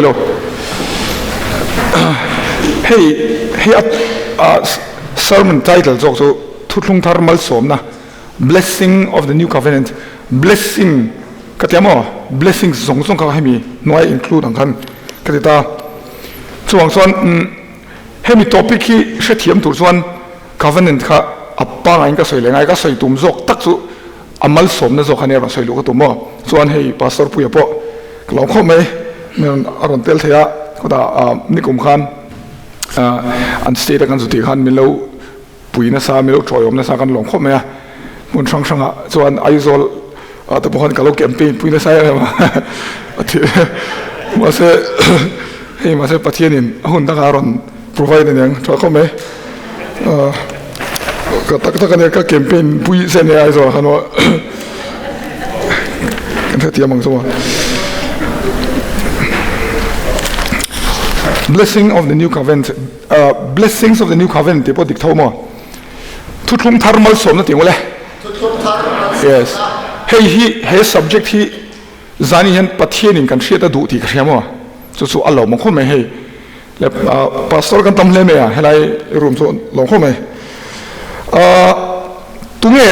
Lo. Hei hi a sermon title zawk chu Thuthlung Thar Malsawmna, Blessing of the New Covenant, Blessing ka ti a maw? Blessings zawng zawng kha hemi hnuai include ang khan ka ti ta. Chuvang chuan hemi topic hi hrethiam tur chuan Covenant kha a pangaiin ka sawi leh ngai, ka sawi tum zawk tak chu A malsawmna zawk a nia rawn sawi luh ka tum aw. Chuan hei Pastor Puia pawh ka lawm khawp mai, mi rawn a rawn tel thei a, khawtah nikum khan an state a kan zu tih khan min lo pui nasa, min lo tawiawm nasa kan lawm khawp mai a. Hmun hrang hrangah chuan Aizawl ah te pawh khan ka lo campaign pui nasa em em a, mahse hei mahse Pathianin a hun dangah a rawn provide aniang tha khawp mai. Ka tak tak ania ka campaign pui se ania Aizawl ah khan aw kan hrethiam ang chu maw. Blessing of the new covenant blessings of the new covenant tih pawh dik tho maw? Thuthlung thar malsawmna tih ang ule. Yes. Hei hi he subject hi zani hian Pathianin kan hriat a duh tih ka hria maw? Chu chu a lawm ang khawp mai hei. Le pastor kan tam hle mai a helai room chu lo khawp mai. Tunge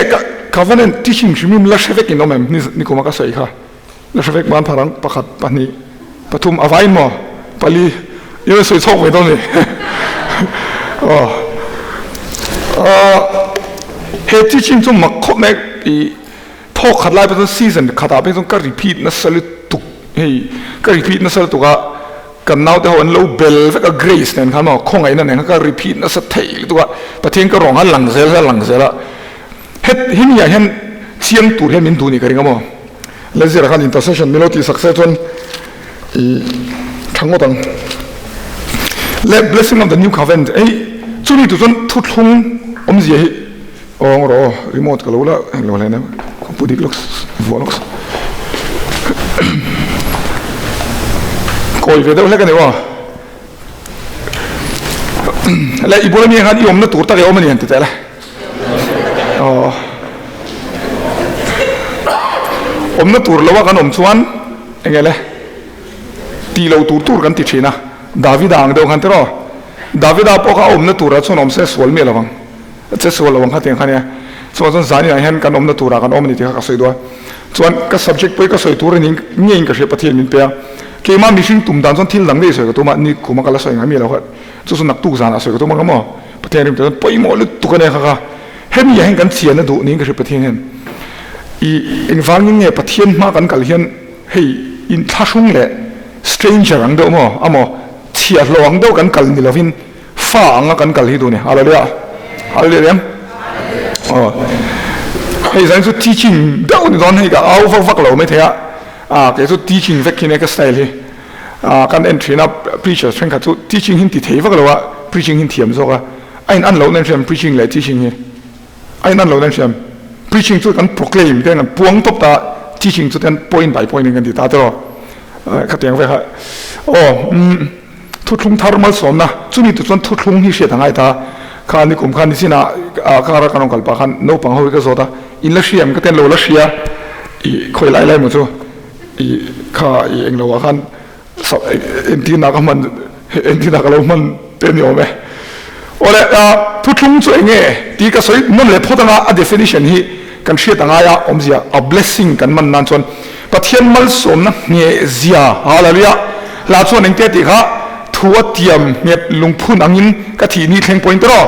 covenant teaching hrim hrim la hre vek in awm em ni kuma ka sawi kha la hre vek ban pharang pakhat pahnih pathum a vain maw pali i sawi chhawk ve dawn ni. He teaching chu mak khawp mai i thawk khat lai pawh chuan season khatah phei chuan ka repeat nasa lutuk hei ka repeat nasa lutuk a kan naute ho an lo bel vek a grace nen khan maw khawngaihna nen khan ka repeat nasa thei lutuk a Pathian ka rawng kha lang zel a lang zel a het hemi ah hian chiang tur hian min duh nih ka ring a maw Lezira khan intercession min lo tih sak se chuan i tha ngawt ang le blessing of the new covenant hei chumi tur chuan thuthlung awmzia hi Awng rawh aw, remote ka lo la englo hle nia, ka pu dik lawk vuah lawk kawi ve deuh hlek a ni aw. Le i bula mi khan i awmna tur tak i awm a ni han ti teh le. Aw. Awmna tur lo a kan awm chuan enge le ti lo tur tur kan ti thin a, Davida ang deuh khan tiraw. Davida pawh kha a awmna turah chuan awm se sual miah lovang. Che sual lo ang kha tiang kha nia. Chuan chuan zan inah hian kan awmna turah kan awm a ni tih kha ka sawi duh a. Chuan ka subject pawh hi ka sawi tur a ni ngeiin ka hria Pathian min pe a. Keimah mihring tum dan chuan thil dang daih sawi ka tum a, ni kum a ka la sawi ngai mi lo kha. Chu chu naktuk zanah sawi ka tum ang maw? Pathian rim chuan pawimawh lutuk a nia kha kha. Hemi ah hian kan chian a duh niin ka hria Pathian hian. I engvangin nge Pathian hma kan kal hian hei inthlahrung leh stranger ang deuh maw amaw chhiahhlawh ang deuh kan kal ni lovin Fa anga kan kal hi duh ni. Hallelujah. Hallelujah em? Aw. Hei zan chu teaching deuh ni dawn hei ka au vak vak lo mai thei a. A kei chu teaching vek hi ne ka style hi. A kan en thin a preacher thenkhat chu teaching hin ti thei vak lo a preaching hin thiam zawk a. A in an lo nen hriam preaching leh teaching hi. A in an lo nen hriam. Preaching chu kan proclaim te kan puang tawp ta teaching chu ten point by point in kan ti ta tiraw. Khatiang vek a. Aw umm. Thuthlung thar malsawmna, chumi tu chuan thuthlung hi hriat a ngai ta. Kha nikum khan nichinah car a kan rawn kal pah khan naupang ho hi ka zawt a, in la hria em ka ti a, lo la hria i khawi lai lai maw chu i kha i englo ah khan entirna ka hman entirna ka lo hman te ni awm e. Awle thuthlung chu eng nge tih ka sawi nawn leh phawt anga a definition hi kan hriat a ngai a, awmzia a blessing kan man nan chuan Pathian malsawmna ngheh zia Hallelujah! Hla chuan engte tih kha thu a tiam nghet lungphun angin ka thih ni thleng pawhin tiraw?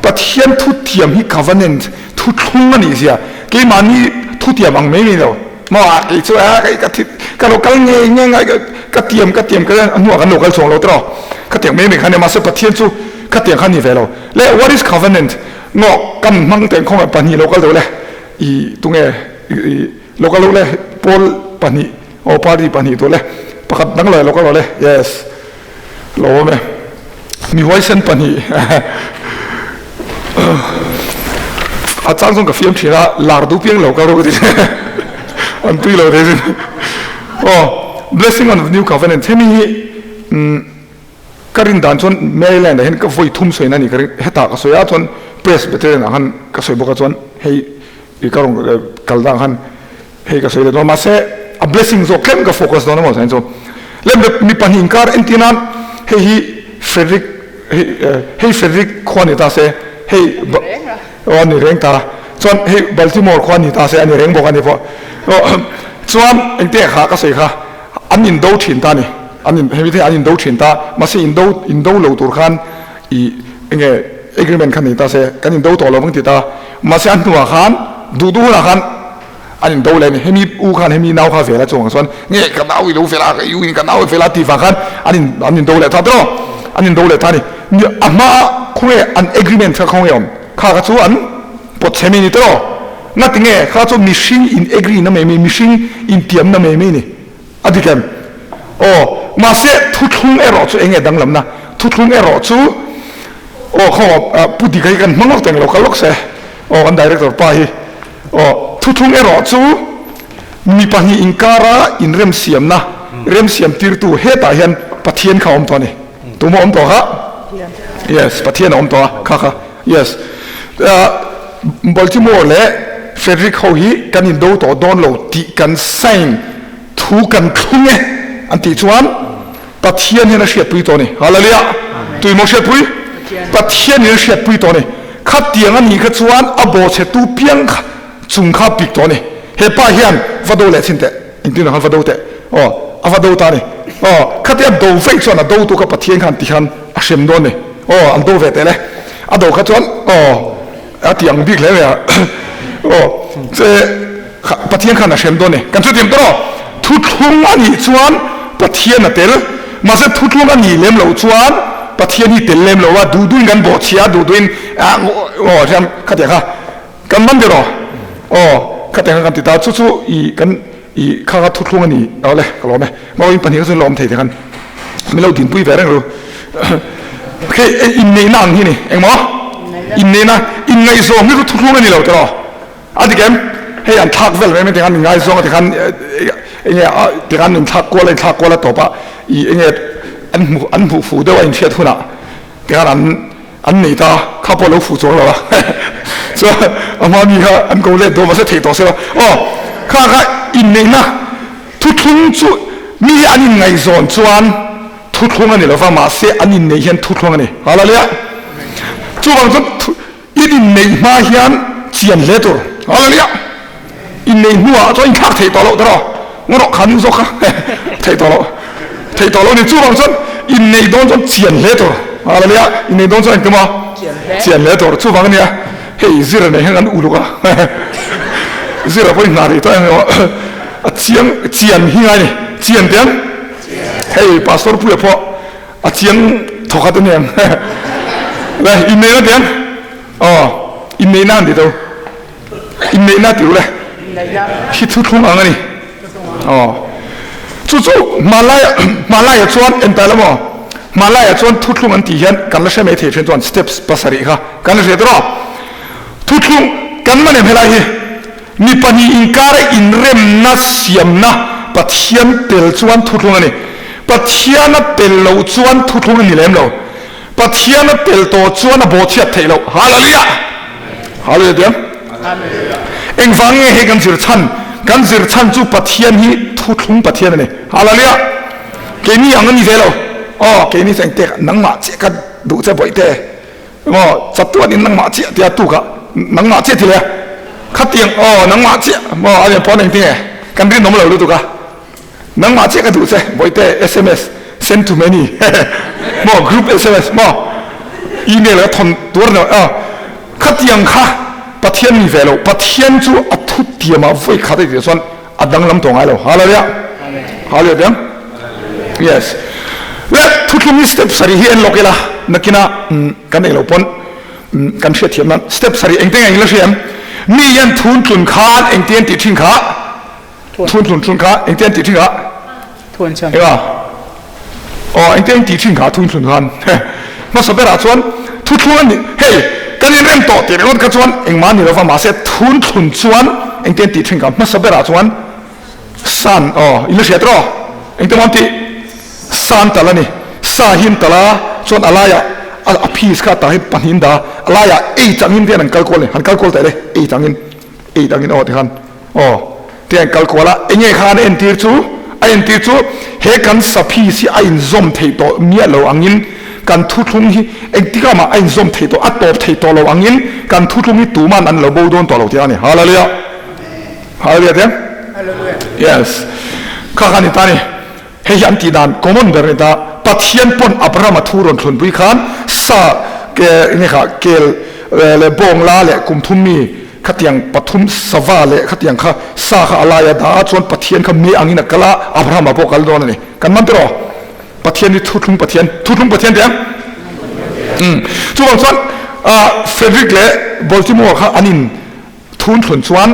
Pathian thu tiam hi covenant, thu thlung a nih zia keimahni thu tiam ang mai mai lo maw a kei chu a kei ka thi ka lo kal ngei ngei ngai ka tiam ka tiam ka a hnuah kan lo kal chuang lo tiraw? Ka tiang mai mai kha nia mahse Pathian chu ka tiang kha ni ve lo. Le what is covenant? Ngaw kan hmang teng khawng pahnih lo kal deuh le i tunge i Lo ka lo le pawl pahnih aw party pahnih tur le pakhat dang lo lo ka lo le yes lo awm e mi huaisen pahnih a chang chuan ka fiam thin a lar duh piang lo ka ro ka ti an tui lo thei sin aw blessing on the new covenant hemi hi ka rin dan chuan Maryland ah hian ka vawi thum sawi na ni ka ring hetah ka sawi a chuan Presbyterian ah khan ka sawi bawk a chuan hei I ka rawn kal dan khan hei ka sawi leh dawn mahse a blessing zawk tlem ka focus dawn emaw chuan chu. Le mi pahnih inkar entir nan hei hi Frederick hei hei Frederick khua ni ta se hei aw a ni reng ta chuan hei Baltimore khua ni ta se a ni reng bawk a ni pawh chuan engte kha ka sawi kha an indo thin ta a ni an in hemi te an indo thin ta mahse indo indo lo tur khan i enge agreement kha nei ta se kan indo tawh lo vang ti ta mahse a hnuah khan duh duh hunah khan an indo leh a ni hemi u khan hemi nau kha vel a chuangah chuan nge ka nau i lo vel a ka u in ka nau i vel a tih vang khan an in an indo leh ta tawh an indo leh ta a ni a hma khawnge an agreement kha khawnge awm kha kha chu an pawt chhe mai ni tawh ngati nge kha chu mihring in agree na mai mai mihring intiam na mai mai ni A dik em? Aw, mahse thuthlung erawh chu enge danglamna? Thuthlung erawh chu aw khaw Pu Dika hi kan hmang lawk teng lo kal lawk se aw kan director pa hi aw thuthlung erawh chu mi pahnih inkara inremsiamna remsiam tirtu hetah hian Pathian kha a awm tawh a ni. Tumaw awm tawh kha? Yes, Pathian a awm tawh a kha kha yes. Baltimore leh Frederick ho hi kan indo tawh dawn lo tih kan sign thu kan thlung e an tih chuan Pathian hian a hriatpui tawh a ni. Hallelujah! Tuimaw hriatpui? Pathian in a hriatpui tawh a ni. Khatiang a nih kha chuan a bawhchhetu piang kha chung kha a pik tawh a ni. He pa hian va do leh chhin teh, engtin ang khan va do teh. Aw, a va do ta a ni. Aw, khatia do veih chuan a dotu kha Pathian khan ti khan a hrem dawn a ni. Aw, an do ve teh le. A do kha chuan aw, a ti ang bik hle mai a. Aw, che Pathian khan a hrem dawn a ni. Kan chutiang tawh aw, thuthlung a nih chuan Pathian a tel. Mahse thuthlung a nih lem loh chuan Pathian hi tel lem lo a, duh duhin kan bawhchhia a, duh duhin aw hian khatiang kha kan man ber aw. Aw, khatiang kha kan ti ta. Chu chu i kan i kha kha thuthlung a ni aw le, ka lawm e. Mawin pahnih kha chuan lawm thei te khan min lo dinpui ve reng ru. Hei inneihna ang hi ni engmaw? Inneihna, inngaihzawm hi chu thuthlung a ni lo tiraw? A dik em? Hei an thlak vel mai mai tikhan inngaizawng a tikhan enge tikhan inthlak kual a inthlak kual a tawp a i enge an hmu an hmuh fuh deuh a inhriat hunah tikhan an an nei ta kha pawh lo fuh chuang lo a chuan a hma mi kha an ko let dawn mahse theih tawh sela aw kha kha inneihna Thuthlung chu mi an inngaihzawn chuan thuthlung a ni lova, mahse an inneih hian thuthlung a ni. Hallelujah! Chuvang chuan in inneih hma hian chian hle tur. Hallelujah! Inneih hnuah chuan inthlak theih tawh loh tawh ngaw rawh kha nu zawk kha theih tawh loh theih tawh loh a ni. Chuvang chuan inneih dawn chuan chian hle tur. Hallelujah! Inneih dawn chuan engtin maw? Chian hle tur. Chuvang a nia hei zira nei hian kan uluk a zira pawhin hna rih tawh em A chiang chian hi ngai ni. Chian te ang. Hei pastor puia pawh a chiang thawkhat a niang. Le inneihna te ang. Aw inneihna an ti to. Inneihna ti le. Hi thuthlung ang a ni. Aw. Chu chu hmanlaia hmanlaia chuan entai lamaw hmanlaia chuan thuthlung an tih hian kan la hre mai thei thin chuan steps pasarih kha kan la hre tawh. Thuthlung kan man em helai hi. Mi pahnih inkara inremna siamna Pathian tel chuan thuthlung a ni. Pathiana tel loh chuan thuthlung a ni lem lo. Pathiana tel tawh chuan a bawhchhiat theih loh. Hallelujah! Hallelujah tiang. Engvang nge hei kan zir chhan? Kan zir chhan chu Pathian hi thuthlung Pathian a ni. Hallelujah! Keini ang a ni ve lo. Aw, keini chu engtek nangmah chiah ka duh che bawihte. Maw chatuan in nangmah chiah tia tukah nangmah chiah ti leh a khatiang aw nangmah chiah maw a lian pawn engtin nge kan rinawm lo lutuk a nangmah chiah ka duh che bawihte sms send to many maw group sms maw email ka thawn tur no aw khatiang kha Pathian ni ve lo Pathian chu a thu tiamah vawi khat a tih chuan a danglam tawh ngai lo hallelujah hallelujah piang yes le thuthlung hi step sarih hi en lawk ila nakina kan nei lo pawn kan hriat thiam nan step sarih engte nge la hria em mi hian thun tlun khan engte an tih thin kha thun tlun thlun kha engte an tih thin kha Thuan chhan. Enga? Aw, engte an tih thin kha thun thlun khan. Hmasa berah chuan thuthlung an ni. Hei, kan inrem tawh tih ringawt kha chuan engmah ni lova, mahse thun thlun chuan engte an tih thin kha. Hmasa berah chuan san, aw, in la hriat rawh. Engte maw an tih? San tal a ni. Sa hi an tal a, chuan a laiah a piece kha a tah hi pahnih an dah a, a laiah ei changin te hian an kal kual a ni. Han kal kual teh le, ei changin, ei changin aw tikhan. Aw, tiang kal kual a, enge khan entir chu A entir chu he kan saphi hi a inzawm theih tawh miah lo angin kan thuthlung hi engtikah mah a inzawm theih tawh, a tawp theih tawh lo angin kan thuthlung hi tuman an lo bo dawn tawh lo tih a ni. Hallelujah! Hallelujah te? Yes. Kha kha ni ta ni. Hei hi an tih dan common ber a ni ta. Pathian pawn Abraham-a thu rawn thlunpui khan sa ke enge kha kel leh bawng la leh kum thum mi khatiang pathum sava leh khatiang kha sa kha a lai a dah a chuan Pathian kha mi angin a kal a, Abraham-a pawh kal dawn a ni. Kan man tiraw? Pathian hi thuthlung Pathian, thuthlung Pathian teh ang. Umm. Chuvang chuan Frederick leh Baltimore kha an in Thunthlun chuan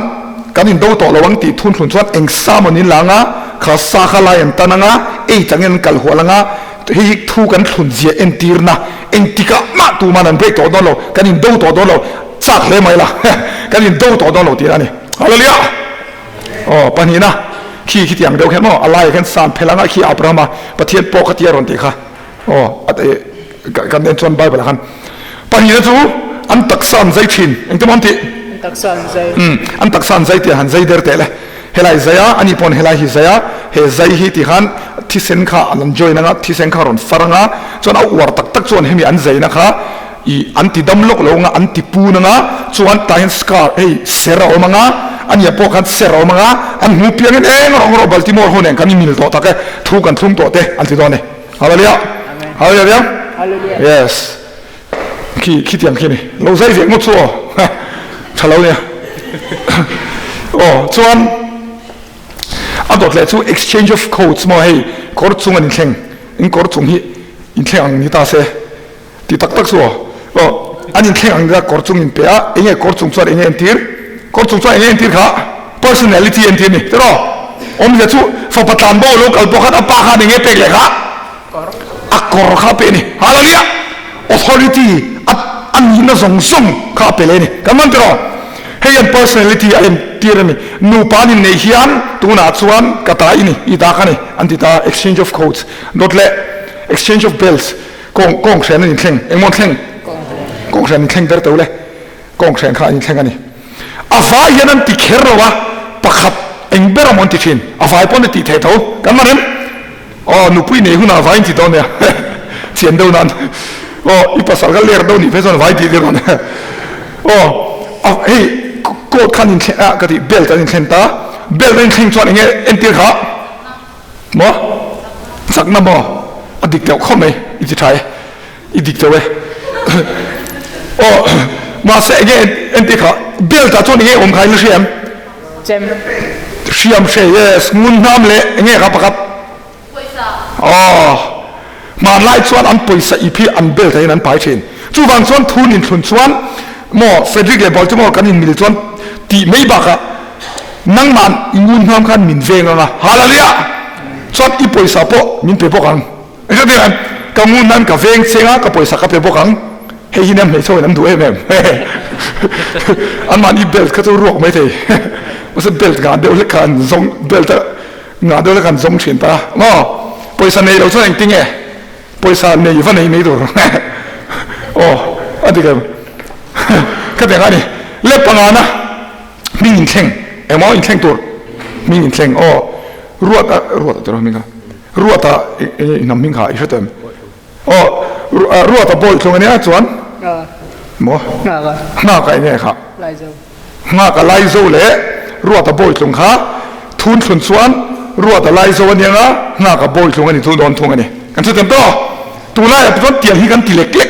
kan indo tawh lo ang tih thunthlun chuan eng sa maw nin lang a, kha sa kha lai an tan ang a, ei changin an kal hual ang a, hei hi thu kan thlun zia entirna, engtikah mah tuman an break tawh dawn lo, kan indo tawh dawn lo, chak hle mai la, kan indo tawh dawn lo tih a ni. Hallelujah! Aw, pahnihna, khi khitiang deuh khian maw, a laiah khian san phel ang a, khi Abrahama Pathian pawh kha tia rawn tih kha. Aw, a kan en chuan Bible ah khan pahnihna chu an taksa an zai thin. Engtin maw an tih? An taksa an zai. Umm, an taksa an zai tih ah han zai der teh le. Helai zai a, ani pawn helai hi zai a, he zai hi ti khan thisen kha an join anga, thisen kha a rawn far anga, chuan a uar tak tak chuan hemi an zaina kha i an ti dam lawk lo anga, an ti pun anga, chuan tah hian scar hei ser a awm anga, ania pawh khan ser a awm anga, an hmu piangin eng rawh rawh Baltimore ho nen khan i mil tawh tak e, thu kan thlum tawh te an ti dawn e. Hallelujah. Hallelujah. Hallelujah. Yes. Khi khi tiang khi ni. Lo zai ve ngawt chu aw. Tha lo nia. Aw chuan a dawt leh chu exchange of coats maw hei kawr chung an inthleng. In kawr chung hi inthleng ang ni ta se. Ti tak tak chu aw. Aw an inthleng ang ni ta kawr chung in pe a. Enge kawr chung chuan enge entir? Kawr chung chuan enge entir kha? Personality entir ni. Tiraw? Awmzia chu fapa tlan bo lo kal pawh khan a pa khan enge pek leh kha? A kawr kha a pe a ni. Hallelujah! Authority a a nihna zawng zawng kha a pe leh a ni. Kan man tiraw? Hei hian personality a entir a ni. Nupa an inneih hian tunah chuan ka ta i ni, i ta ka ni an ti ta a, exchange of coats dawt leh exchange of belts kawng kawng hrian an inthleng. Engmaw an thleng? Kawng hrian an inthleng ber teuh le. Kawng hrian kha an inthleng a ni. A vai hian an ti kher lo a, pakhat eng ber amaw an ti thin, a vai pawn a tih theih tho, kan man em? Aw nupui nei hunah a vai an ti dawn nia, chian deuh nan, aw i pasal kha ler deuh nih phei chuan a vai tih tir dawn nia, aw a hei coat kha an inthleng a ka ti belt an inthleng ta, belt an inthleng chuan enge entir kha maw chakna maw a dik deuh khawp mai i ti tha e. I dik tawh e. Aw, mahse enge entir kha belt ah chuan enge awm kha in la hria em? Chem. Hriam hre, yes, ngun hnam leh enge kha pakhat? Pawisa. Aw, hmanlai chuan an pawisa ip hi an belt ah hian an pai thin. Chuvang chuan thun inthlun chuan maw Frederick leh Baltimore kan inmil chuan tih mai bakah nangmah i ngun hnam khan min veng ang a, Hallelujah! Chuan i pawisa pawh min pe bawk ang. Engtin hian ka ngun nan ka veng cheng a, ka pawisa ka pe bawk ang. Hei hi nia hmeichhe hoin an duh em em. Anmahni belt kha chu ruak mai thei. Mahse belt ngah deuh hlek kha an zawng, belt a ngah deuh hlek an zawng thin ta. Maw? Pawisa nei lo chuan engtin nge? Pawisa nei va nei mai tur. Aw, a dik em? Khatiang a ni. Le pangana hming inthleng, engmaw inthleng tur? Hming inthleng, aw. Ruat a, ruat a tiraw hming kha? Ruata i hnam hming kha i hre tawh em? Aw, Ruata bawi thlung ania chuan maw? Nghaka enge kha? Nghaka Laizo leh Ruata bawi thlung kha thun thlun chuan Ruata Laizo ania nga Nghaka bawi thlung ani thung dawn thung ani. Kan hre tawh em tawh? Tunlaiah chuan tiang hi kan ti lek lek.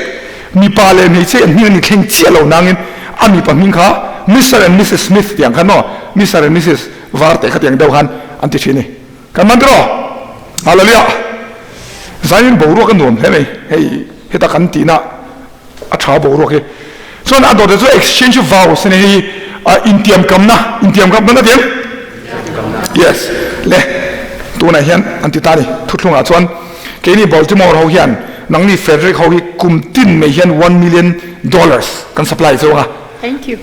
Mipa leh hmeichhe an hming an inthleng chiah lo nangin a mipa hming kha Mister and Missus Smith tiang khan maw? Mister and Missus Varte kha tiang deuh khan an ti thin a ni. Kan man tiraw? Hallelujah! Zanin boruak a nuam hle mai, hei heta kan tihna a tha boruak hi. Chuan a dawt chu exchange vows ania hei intiamkamna, intiamkamna na tiang? Yes, le tunah hian an ti ta a ni, thuthlungah chuan keini Baltimore ho hian nangni Frederick ho hi kum tin mai hian $1 million kan supply zawng a. Thank you.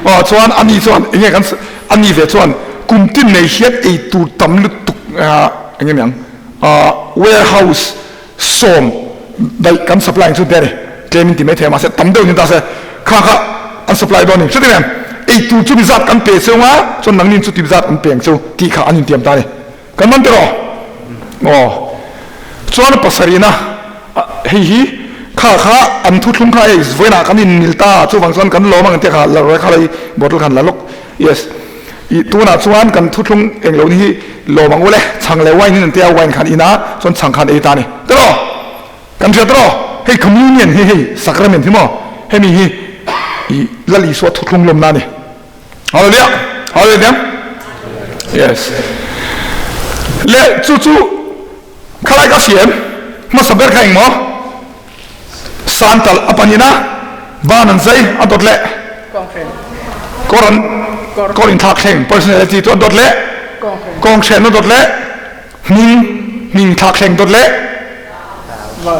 Aw chuan ani chuan enge kan ani ve chuan kum tin nei hian ei tur tam lutuk enge niang warehouse sawm daih kan supply chu ber tlem in ti mai thei a mahse tam deuh ni ta se kha kha an supply dawn ni hretin em ei tur chu mi zat kan pe cheu nga chuan nangni chu ti zat an peng cheu tih kha an intiam ta a ni. Kan man tiraw? Aw. Chuan pasarihna hei hi kha kha an thuthlung kha hei vawiinah kan inmil ta chuvang chuan kan lawm ang tia kha la ruai kha lai bottle khan la lawk. Yes. I tunah chuan kan thuthlung englo ni hi lawm ang u le chhang leh wine in an tia wine khan in a chuan chhang khan ei ta a ni. Tiraw? Kan hriat tiraw? Hei communion hi hei sacrament hi maw hemi hi i Lal Isua thuthlung lawmna a ni. Hallelujah! Hallelujah! Yes. Le chu chu khalai ka hriam hmasa ber kha engmaw? Santal a panina ban an zai a dawt leh kawr an kawr inthlak thleng personality chu a dawt leh kawnghren a dawt leh hming hming thlak thleng dawt leh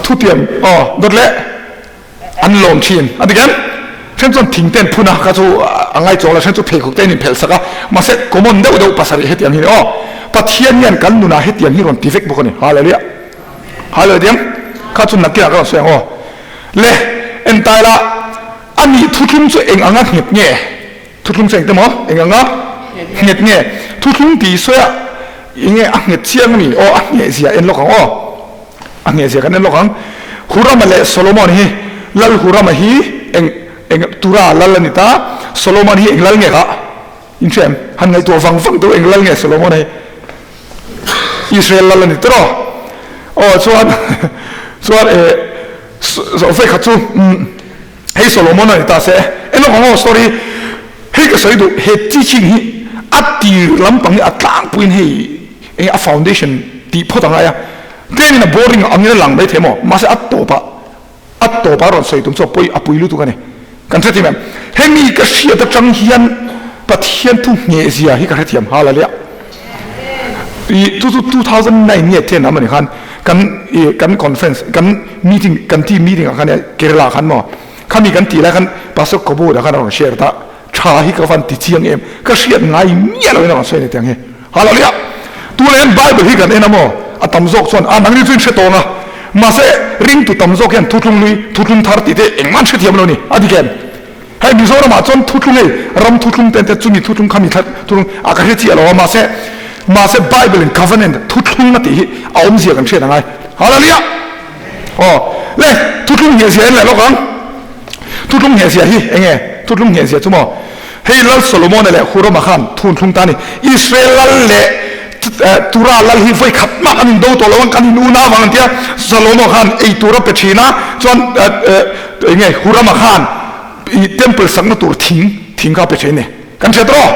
thutiam aw dawt leh an lawm thin a ti kem then chuan thing ten phun a kha chu a ngai chuang lo then chu pheikhawk te in phelh sak a mahse common deuh deuh pasarih hetiang hi aw Pathian hian kan nunah hetiang hi rawn ti vek bawk a ni hallelujah hallelujah kha chu nakinah ka rawn sawi ang aw le entai la a nih thuthlung chu eng anga nghet nge thuthlung chu engte maw eng anga nghet nge thuthlung tih sawi a enge a nghet chiang a mi aw a ngheh zia en lawk ang aw A nghehzia kan en lawk ang. Hurama leh Solomon hi Lal Hurama hi eng eng Tura lal a ni ta. Solomon hi eng lal nge kha? In hria em? Han ngaihtuah vang vang deuh eng lal nge Solomon hi? Israel lal a ni tawh. Aw chuan chuan e vei khat chu hei Solomon a ni ta se. En lawk ang aw story hei ka sawi duh he teaching hi a tir lampang hi a tlangpuiin hei enge a foundation tih phawt a ngai a, tlem in a boring angin a lang mai thei maw, mahse a tawp ah a tawp ah rawn sawi tum chu a pawi a pui lutuk a ni. Kan hrethiam em? Hemi ka hriat atang hian Pathian thu ngheh zia hi ka hrethiam nghal a lia. I chu chu 2009 nge ten a mawni khan kan i kan conference kan meeting kan team meeting ah khan Kerala ah khan maw khami kan tih lai khan Pastor Kobo-a khan a rawn share ta tha hi ka van ti chiang em ka hriat ngai miah lo in a rawn sawi a ni tiang hi. Hallelujah! Tunah hian Bible hi kan en a maw? A tam zawk chuan a nangni chu in hre tawng a, mahse ringtu tam zawk hian thutlung lui, thutlung thar tih te engmah an hrethiam lo a ni. A dik em? Hei Mizoramah chuan thutlung hei ram thutlung te te chumi thutlung khami thla thutlung a ka hre chiah lo a, mahse mahse Bible in covenant thuthlung a tih hi a awmzia kan hriat a ngai. Hallelujah! Aw le thutlung nghehzia en leh lawk ang. Thutlung nghehzia hi eng nge? Thutlung nghehzia chu maw? Hei Lal Solomona leh Hurama khan thuntlung ta a ni. Israel lal leh Tura lal hi vawi khat mah kan indo tawh lo ang, kan in unau vang an ti a. Salomo khan ei tur a pe thin a, chuan eng nge Hurama khan temple sakna tur thing thing kha a pe thin a ni. Kan hriat rawh.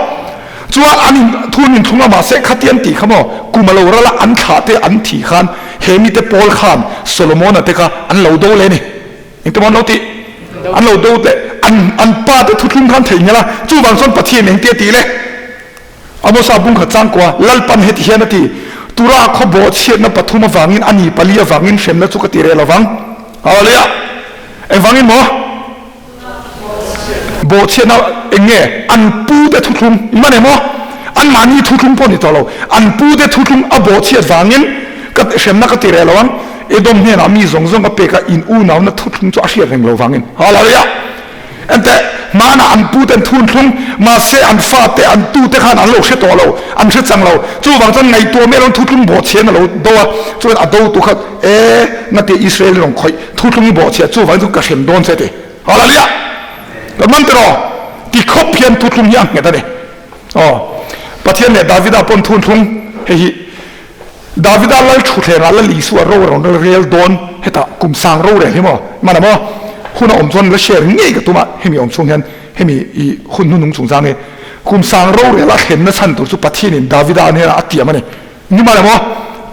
Chuan an in thun inthlung a mahse khati an tih kha maw kum a lo ral a an thlah te an thih khan he mite pawl khan Solomona te kha an lo do leh a ni. Engtin maw an lo tih? An lo do leh an an pa te thuthlung khan theih nghelh a, chuvang chuan Pathian engti a tih le? Amosa bung khat changkua, Lalpan heti hian a ti, Tura khaw bawhchhiatna pathum avangin a ni pali avangin hremna chu ka ti reh lovang. Hallelujah! Engvangin maw? Bawhchhiatna eng nge? An pu te thuthlung, i man em aw? Anmahni thuthlung pawh ni tawh lo, an pu te thuthlung a bawhchhiat vangin ka hremna ka ti reh lo ang. Edom hnenah mi zawng zawng a pek a, in unauna thuthlung chu a hriat reng lo vangin. Hallelujah! Enteh, hmanah an pu ten thunhlung, mahse an fate, an tute khan an lo hre tawh lo, an hre chang lo. Chuvang chuan ngaihtuah miah loin thuthlung bawhchhian a lo do a, chuan a dotu kha, E, ngati Israel i rawn khawih, thuthlung i bawhchhia, chuvang chu ka hrem dawn che ti. Hallelujah! Kan man tiraw? Ti khawp hian thuthlung hi a nghet a ni. Aw, Pathian leh Davida pawn thunhlung hei hi Davida lal thutthlengah Lal Isua ro a rawn rel dawn hetah kum sang rorel hi maw? Hman a maw? Hun a awm chuan la share ngei ka tum a, hemi awm chhung hian hemi i hun hnunung chungchang hi kum sang rorel a thlenna chhan tur chu Pathianin Davida hnenah a tiam a ni. Ni hman a maw?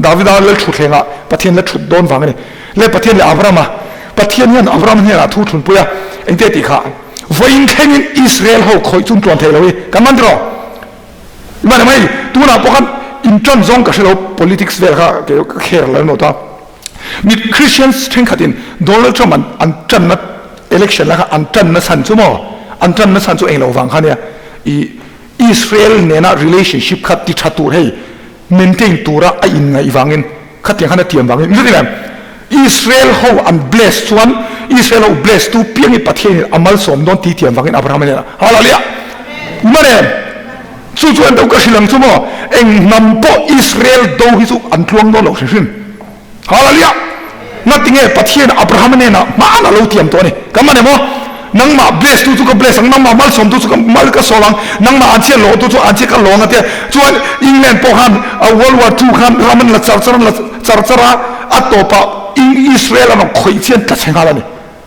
Davida lal thutthlengah Pathian la thut dawn vang a ni. Le Pathian leh Abrahama, Pathian hian Abrahama hnenah thu thunpui a, engte tih kha? Vawiin thlengin Israel ho khawih chun tluan thei lo hi kan man tiraw? Hman mai tunah pawh khan in tan zawng ka hre lo politics vel kha kei ka kher lo emaw ta mi Christians thenkhatin Donald Trump an an tanna election la kha an tanna chhan chu maw an tanna chhan chu englo vang kha nia i Israel nena relationship kha ti tha tur hei maintain tura a inngaih vangin khatiang khan a tiam vangin mi em Israel ho an bless chuan Israel ho bless tu piang i Pathian in a malsawm dawn ti tiam vangin Abraham hnenah Hallelujah man em chu chu an deuh ka hrilh ang chu maw Eng hnam pawh Israel do hi chu an tluang dawn lo hrim hrim. Hallelujah! Ngatinge Pathian Abraham hnenah hmaan a lo tiam tawh a ni. Ka man em aw? Nangmah bless tu chu ka bless ang, nangmah malsawm tu chu ka mal ka sawm ang, nangmah an chhia lawng tu chu an chhia ka lawng a tia. Chuan England pawh khan World War II khan ram an la char char an la char char a, a tawpah Israel an rawn khawih chian tla chhe nghal a ni.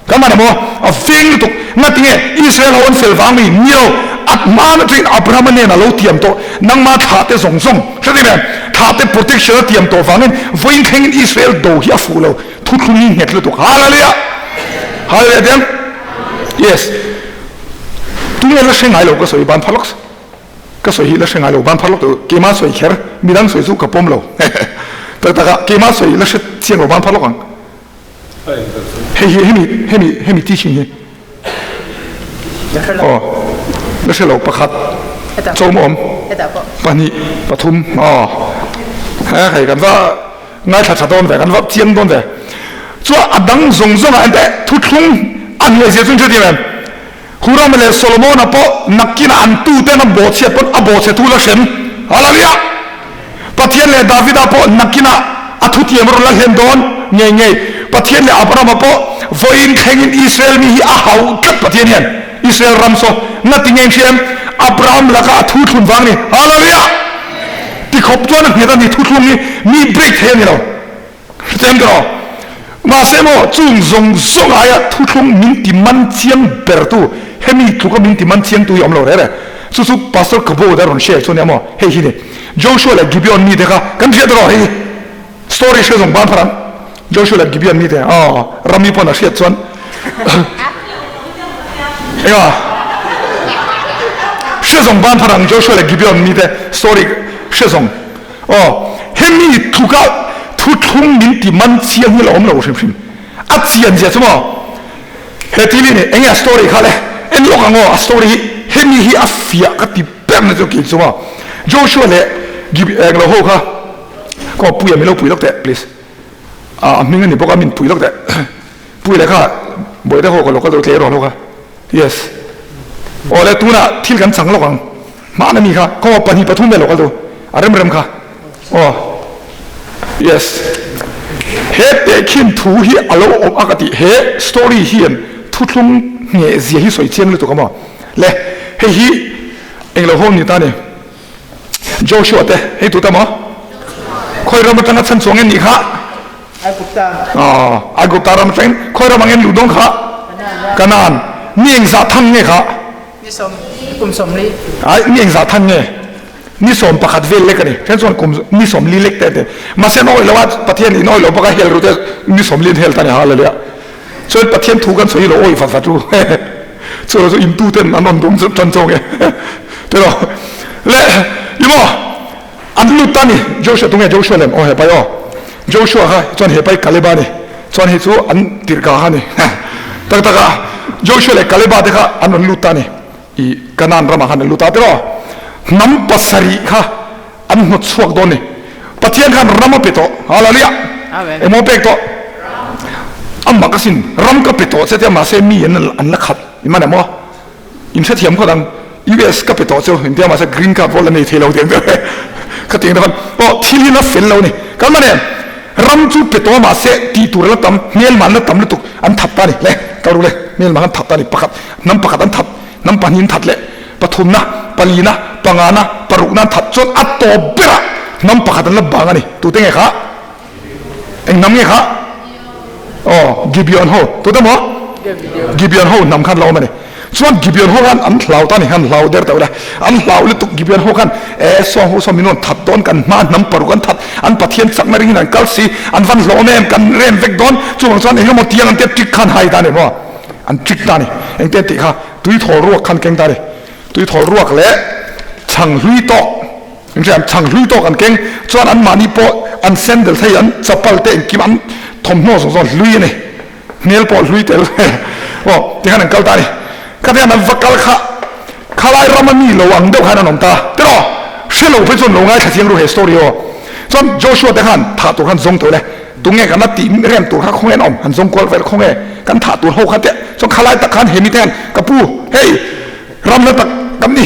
Ka man em aw? A veng lutuk. Ngatinge Israel ho an fel vang mi? Ni lo. A hmaan atangin Abraham-a nen a lo tiam tawh. Nangmah thlah te zawng zawng, hre em? Thlah te protection a tiam tawh vangin vawiin thlengin Israel do hi a fuh lo. Thuthlung hi nghet lutuk. Hallelujah! Hallelujah tiang? Yes. Tunge la hre ngai lo ka sawi ban phar lawk. Ka sawi hi la hre ngai lo ban phar lawk tawh. Keimah sawi kher, midang sawi chu ka pawm lo. Tak taka keimah sawi la hre chiang lo ban phar lawk ang. Hei hi hemi hemi hemi teaching hi aw la hre lo pakhat chawm awm pahnih pathum aw he hei kan va ngaithla tha dawn ve kan va chiang dawn ve chuan a dang zawng zawng ah ente thuthlung a hnuai zia chu in hre em Huram leh Solomona pawh nakinah an tuten a bawhchhiat pawn a bawhchhe thu la hrem Hallelujah Pathian leh Davida pawh nakinah a thutiam rawn la hlen dawn ngei ngei. Pathian leh Abrahama pawh vawiin thlengin Israel mi hi a hauh tlat Pathian hian Israel ram saw ngati nge in hria em? Abraham laka a thu thlun vang ni. Hallelujah! Ti khawp chuan a nghet a ni thuthlung hi mi break thei a ni lo. Hriat em tawh? Mahse maw chung zawng zawng aia thuthlung min ti man chiang ber tu hemi tluka min ti man chiang tu hi awm lo reh reh. Chu chu Pastor Kabo te a rawn share chu nia maw hei hi ni. Joshua leh Gibeon mite kha kan hriat erawh hei story hre zawng ban phar ang. Joshua leh Gibeon mite aw Rami pawn a hriat chuan enga hre zawng ban phar ang Joshua leh Gibeon mite story hre zawng. Aw, hemi tluka thuthlung min ti man chiang hi la awm lo hrim hrim. A chian zia chu maw? He thil hi ni, enge a story kha le? En lawk ang aw, a story hi, hemi hi a fiah ka ti ber na chu kei chu maw? Joshua leh Gib eng lo ho kha, ka aw Puia min lo pui lawk teh please. A hming a ni bawk a, min pui lawk teh. Pui leh kha Bawihte ho ka lo kal deuh tleh erawh lo kha. Yes. Aw le tunah thil kan chang lawk ang. Hmana mi kha kaw pahnih pathum vel lo kal tu a rem rem kha. Aw. Yes. He tehkhin thu hi a lo awm a ka ti. He story hian thuthlung ngheh zia hi sawi chiang lutuk a maw. Le hei hi englo ho ni ta ni. Joshua te hei tu ta maw? Khawi ram atanga chhan chuang en nih kha? Aigupta. Aw, Aigupta ram atangin khawi ram angin luh dawn kha? Kanaan. Ni engzah thang nge kha? Ni sawm, kum 40. Ai, ni engzah thang nge? Ni 11 vel lek a ni. Then chuan kum ni 40 lek te te. Mahse an awih lo a, Pathian in awih lo bawk a, hel ru te ni 40 an hel ta ni hallelujah. Chuan Pathian thu kan sawi lo awih vat vat ru. Chu chu intu ten an rawn dum tan chawng e. Tiraw? Le, i maw? An lut ta ni. Joshua tunge Joshua lem? Aw hepai aw. Joshua kha chuan hepai Kaleba ni. Chuan hei chu an tirhka kha ni. Tak tak a Joshua leh Kaleba te kha an rawn lut ta ni. I Kanaan ramah khan an lut ta tiraw? Hnam pasarih kha an hnawt chhuak dawn ni. Pathian khan ram a pe tawh. Hallelujah. Engmaw a pek tawh? A mak asin. Ram ka pe tawh che tia mahse mi an an la khat. I man em aw? In hrethiam khawt ang. US ka pe tawh chu intia mahse green card pawh la nei thei lo tiang deuh e. Khatiang deuh khan aw thil hi la fel lo ni. Kan man em? Ram chu pe tawh mahse tih tur a la tam, hmelma an la tam lutuk. An that ta ni. Le, kal ru le. Hmelma khan that ta ni. Pakhat, hnam pakhat an that, hnam pahnih an that leh. Pathumna, palina, pangana, parukna an that chuan a tawp berah hnam pakhat an la bang a ni. Tute nge kha? Eng hnam nge kha? Aw, Gibeon ho. Tute maw? Gibeon ho hnam khan la awm a ni. Chuan Gibeon ho khan an hlau ta a ni, an hlau der tawh ila. An hlau lutuk Gibeon ho khan, E, sawng ho saw min rawn that dawn, kan hma hnam paruk an that, an Pathian chakna ringin an kal si, an van hlawm em, kan rem vek dawn. Chuvang chuan eng emaw tiang an tia trick khan hai ta a ni maw? An trick ta a ni. Engte an tih kha? Tui thawl ruak khan keng ta a ni. Tui thawl ruak leh chhang hlui tawk, in hria em? Chhang hlui tawk an keng chuan anmahni pawh an sandal thei, an chapal te engkim an thawmhnaw zawng zawng hlui a ni. Hmel pawh hlui tel aw tikhan an kal ta a ni. Khatiang an va kal kha khalai rama mi lo ang deuh khan an awm ta. Tiraw? Hre lo phei chuan lo ngaithla chiang ru he story aw. Chuan Joshua te khan thah tur khan zawng tawh le. Tunge kan la tih rem tur kha khawnge an awm? Han zawng kual vel khawnge kan thah tur ho kha teh. Chuan khalai tak khan hemi te hian ka pu hei ram la tak kan ni.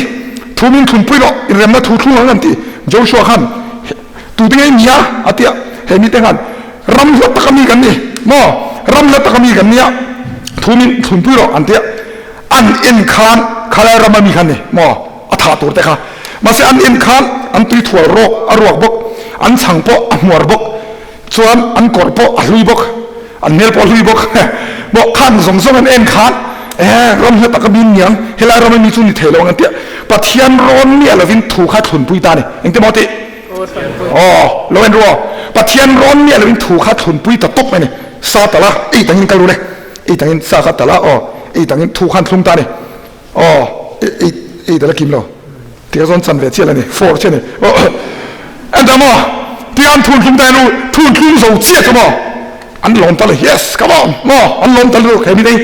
Thu min thlunpui rawh, inremna thu thlung ang an ti. Joshua khan, Tute nge i nia? a ti a. He mite khan, Ram hla taka mi kan ni maw? Ram hla taka mi kan nia, thu min thlunpui rawh an ti a. An en khan khalai rama mi khan ni maw? A thah tur te kha. Mahse an en khan an tui thual rawk a ruak bawk, an chhang pawh a hmuar bawk, chuan an kawr pawh a hlui bawk, an hmel pawh a hlui bawk. Maw khan zawng zawng an en khan eh ram hla taka mi niang, helai rama mi chu ni thei lo ang an tia. Pathian rawn miah lovin thu kha thlunpui ta a ni. Engtin maw tih? Aw, lo en ru aw. Pathian rawn miah lovin thu kha thlunpui ta tawp mai a ni. Sa tala ei tangin kal ru le. Ei tangin sa kha tala aw, ei tangin thu khan thlung ta a ni. Aw, ei ei tala kim lo. Tia zawn chan ve chiah la ni, for chiah ni. Aw, en ta maw? Tia an thun thlung ta enu, thun thlung zo chiah chu maw? An lawm ta le, yes, come on, maw? An lawm ta lutuk he mite hi.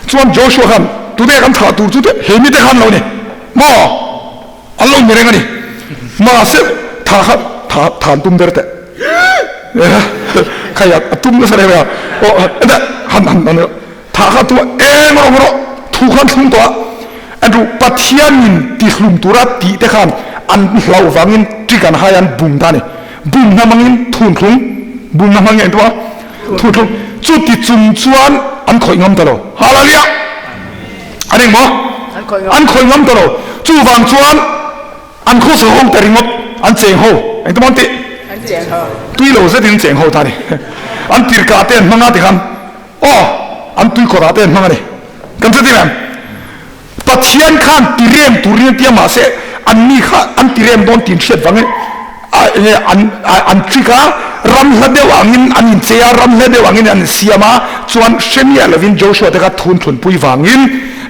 Chuan Joshua khan, Today kan thah tur chu te he mite khan lo ni, maw? An lo ni reng a ni. Mahse, tha kha tha tha an tum ber teh. Khai a tum nasa reng reng a. Aw, en teh, han han han tha kha tum a, eng rawh rawh thu khan thlung tawh a. Andrew, Pathianin tihlum tura tih te khan an hlauh vangin trick an hai a, an bum ta a ni. Bum hna hmangin thun thlung, bum hna hmangin engtin maw? Thun thlung. Chuti chung chuan an khawih ngam ta lo. Hallelujah! An eng maw? An khawih ngam ta lo. Chuvang chuan an khawsa ho ta ringawt, an cheng ho. Engtin maw an tih? Tui lo zetin an cheng ho ta a ni. An tirkah te an hmang a tikhan aw, an tuikawrah te an hmang a ni. Kan hre tir em? Pathian khan ti rem turin a ti a mahse an mi kha an ti rem dawn tih hriat vangin enge an an trick a, ram hla deuh angin an inchei a, ram hla deuh angin an insiam a, chuan hre miah lovin Joshua te kha thun thlunpui vangin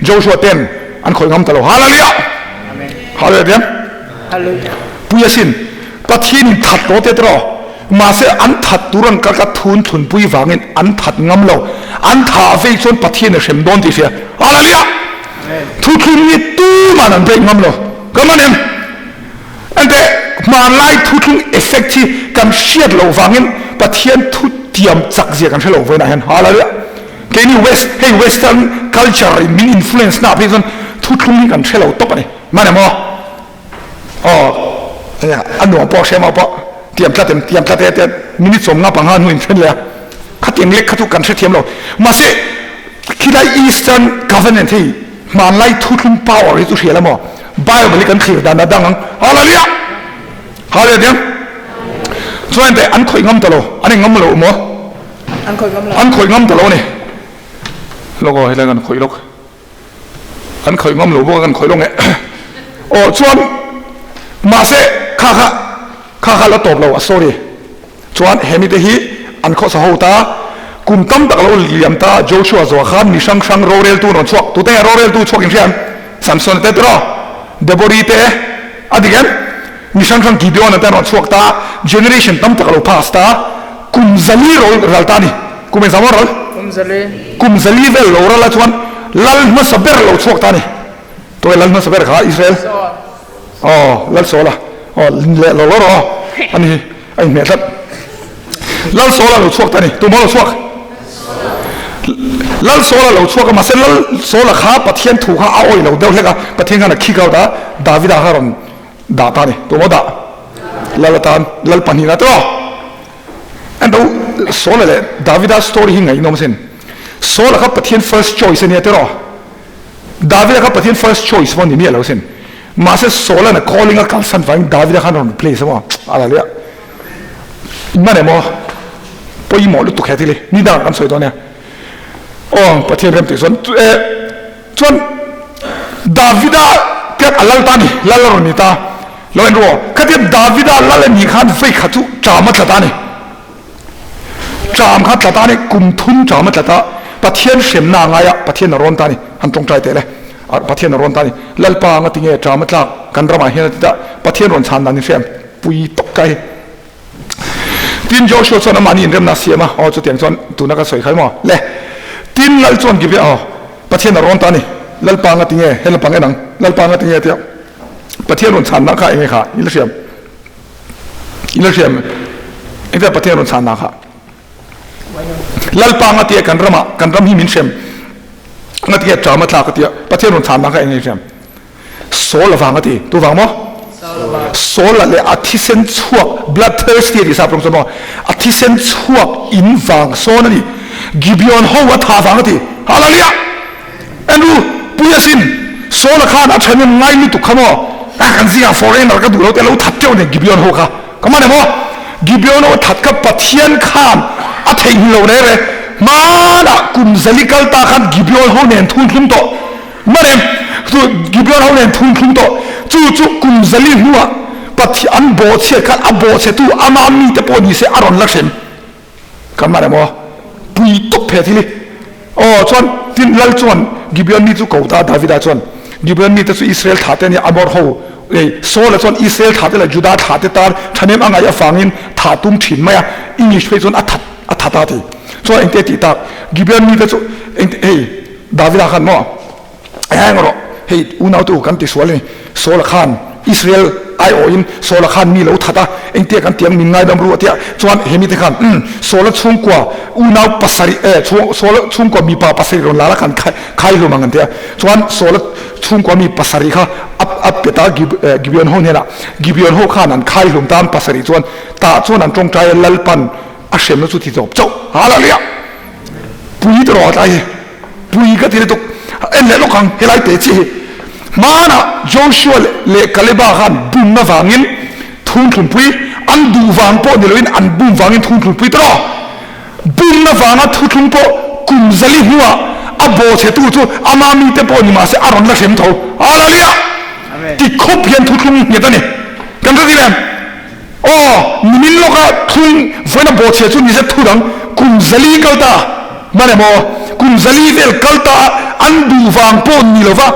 Joshua ten an khawih ngam ta lo. Hallelujah! Hallelujah! Pui asin, Pathianin that tawh te tiraw? Mahse an that tur an kal kha thun thlunpui vangin an that ngam lo. An thah vei chuan Pathian a hrem dawn tih hria. Hallelujah! Thuthlung hi tuman an break ngam lo. Ka man em? Ente hmanlai thuthlung effect hi kan hriat loh vangin Pathian thu tiam chak zia kan hre lo vawiinah hian. Hallelujah! Keini west hei western culture in min influence na phei chuan thuthlung hi kan hre lo tawp a ni. Man em aw? Aw a nuam pawh hre mah pawh tiam tlat em tiam tlat e tian minute 50 hnu in then leh a khatiang lek kha chu kan hrethiam lo mahse khilai eastern covenant hei hmanlai thuthlung power hi chu hria la maw bible hi kan thlir dan a dang ang hallelujah hallelujah chuan te an khawih ngam ta lo an engngam lo maw an khawih ngam ta lo ni lawk aw helai kan khawih lawk Kan khawih ngam lo bawk a, kan khawih lo nge. Aw chuan mahse kha kha kha kha la tawp lo a sorry. Chuan he mite hi an khawsa ho ta, kum tam tak lo liam ta Joshua zawh khan mi hrang hrang roreltu rawn chhuak, tute nge roreltu chhuak in hria em? Samson te tiraw? Debori te a dik em? Mi hrang hrang Gideon a te rawn chhuak ta, generation tam tak a lo pass ta, kum zali ro ral ta a ni. Kum engzah maw ral? Kum zali. Kum zali vel lo ral a chuan lal hmasa ber lo chhuak ta a ni. Tuai lal hmasa ber kha Israel? Aw, lal Saula. Aw, leh lo lo rawh aw. A ni hi, a inhmeh tlat. Lal Saula lo chhuak ta a ni. Tumaw lo chhuak? Lal Saula lo chhuak a, mahse Lal Saula kha Pathian thu kha a awih lo deuh hlek a, Pathian khan a kick out a, Davida kha rawn dah ta a ni. Tumaw dah? Lal atan, lal pahnihna tiraw? An do Saula leh Davida story hi ngaihnawm asin. Saula kha Pathian first choice a nia tiraw? Davida kha Pathian first choice pawh a ni miah lo asin. Mahse Saula'n a calling a kalsan vangin Davida khan a rawn replace a maw? A la leh a. Inman em aw? Pawimawh lutuk he thil hi. Ni dangah kan sawi dawn nia. Aw Pathian rem tih chuan eh chuan Davida te a lal ta a ni, lal a rawn ni ta. Lo en ru aw, khatia Davida lal a nih khan vei khat chu ṭam a tla ta a ni. Ṭam kha tla ta a ni, kum thum ṭam a tla ta. Pathian hremna a ngai a, Pathian a rawn ta a ni. Han ṭawngṭai teh le, Pathian a rawn ta a ni. Lalpa anga tinge ṭam a tlak kan ramah hian a ti ta. Pathian rawn chhan dan in hriam pui tawp ta hi. Tin Joshua chuan amahni inremna a siam a, aw chutiang chuan tuna ka sawi kha emaw le. Tin Lal chuan Gibeah aw, Pathian a rawn ta a ni. Lalpa anga tinge he lampang en ang, Lalpa anga tinge a ti a. Pathian rawn chhanna kha enge kha i la hriam? I la hriam engtia Pathian rawn chhanna kha? Lalpa nga tia kan rama kan ram hi min hrem nga tia ṭama tla ka tia Pathian rawn chhanna kha enge hriam? Saul avang a ti. Tu vang maw? Saul-a leh a thisen chhuak, bloodthirsty a tih sap rawng chuan maw? A thisen chhuak in vang sawn a ni. Gibeon ho a thah vang a ti. Hallelujah! Andrew, pui asin, Saul-a khan a ṭhahnem ngai lutuk kha maw? A kan zingah foreigner ka duh lo te a lo that ṭeuh nen Gibeon ho kha. Ka man em aw? Gibeon ho that kha Pathian khan a theihnghilh lo reng reng. Hmanah kum zali kal ta khan Gibeon ho nen thun thlum tawh. Man em? Chu Gibeon ho nen thun thlum tawh. Chu chu kum zali hnuah Pathian an bawhchhiat khan a bawhchhetu ama mite pawh ni se a rawn la hrem. Kan man em aw? Pui tawp phe thil hi. Aw chuan tin lal chuan Gibeon mi chu ko ta Davida chuan Gibeon mite chu Israel thlah te ania Amor ho ei Saul-a chuan Israel thlah te leh Juda thlah te tan thahnem a ngaih avangin thah tum thin mai a English phei chuan a that a that a ti. Chuan engte tih tak Gibeon mite chu engte hei Davida khan maw Heng rawh, hei unautu kan ti sual a ni. Saul-a khan Israel aiawhin Saul-a khan mi lo that a, engtia kan tiang min ngaidam ru a tia. Chuan he mite khan, Umm, Saul-a chhungkua unau pasarih, eh, Saul-a chhungkua mipa pasarih rawn la la khan khai hlum ang an ti a. Chuan Saul-a chhungkua mi pasarih kha a pet a Gibeon ho hnenah. Gibeon ho khan an khai hlum tan pasarih chuan tah chuan an tawngtai a, Lalpan a hremna chu ti tawp chauh. Hallelujah! Pui ta rawh a tlai hi. Pui ka ti lutuk. En leh lawk ang helai te chiah hi. Hmanah Joshua leh Kaleba khan bumna vangin thunthlumpui an duh vang pawh ni loin an bum vangin thunthlumpui ta rawh. Bumna vanga thuthlung pawh kum zali hnuah a bawhchhetu chu ama mite pawh ni mahse a rawn la hrem tho. Hallelujah! Ti khawp hian thuthlung nghet a ni. Kan hre dil em? Aw, nimin lawka thlung vawiina bawhchhia chu ni zet thu dang kum zali kal ta man em aw? Kum zali vel kal ta a an duh vang pawh ni lova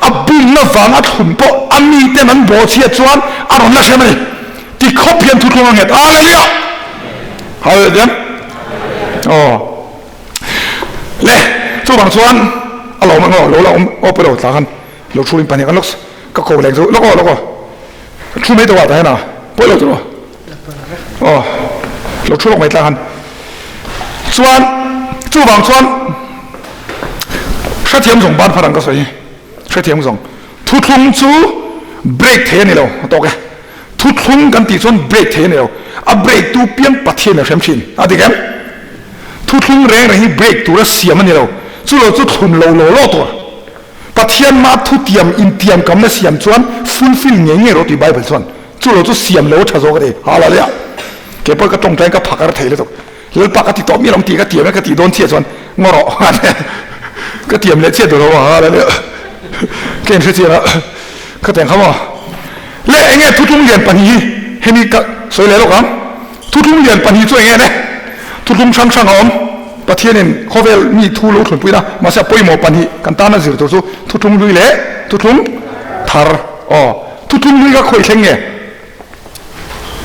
a bumna vang a thlun pawh a miten an bawhchhia chuan a rawn la hrem a ni. Ti khawp hian thuthlung a nghet. Hallelujah! Hallelujah! Aw. Le, chuvang chuan a lawm ang aw, lo la awm aw pawh lo tla khan lo thu in pahnih kan lawk ka ko leng chu lawk aw lawk aw. Thu mai tawh ah tah hian a pawi lo tawh aw lo thu lawk mai tlang han chuan chuvang chuan hrethiam zawng ban pharang ka sawi hi hrethiam zawng thuthlung chu break thei a ni lo a tawk e thuthlung kan tih chuan break thei a ni lo a break tu piang Pathian a hrem thin a dik em thuthlung reng reng hi break tura siam a ni lo chu lo chu thlun lo law law tur Pathian mah thutiam intiam kamna siam chuan fulfill ngei ngei rawh tih Bible chuan chu lo chu siam lo a tha zawk a ti. Hallelujah! Kei pawh ka tawngtai ka phakar thei lutuk. Lalpa ka ti tawh miah lo ang tih ka tiam e ka tih dawn chiah chuan ngaw rawh ka tiam leh chiah duh lo a hallelujah! Ka inhre chiang a ka tiang kha maw? Le enge thuthlung lian pahnih hi hemi ka sawi leh lawk ang. Thuthlung lian pahnih chu enge ne? Thuthlung hrang hrang a awm. Pathianin khawvel mi thu lo thlunpuina mahse a pawimawh pahnih kan tana zir tur chu thuthlung hlui leh thuthlung thar. Aw, thuthlung hlui kha khawi thleng nge?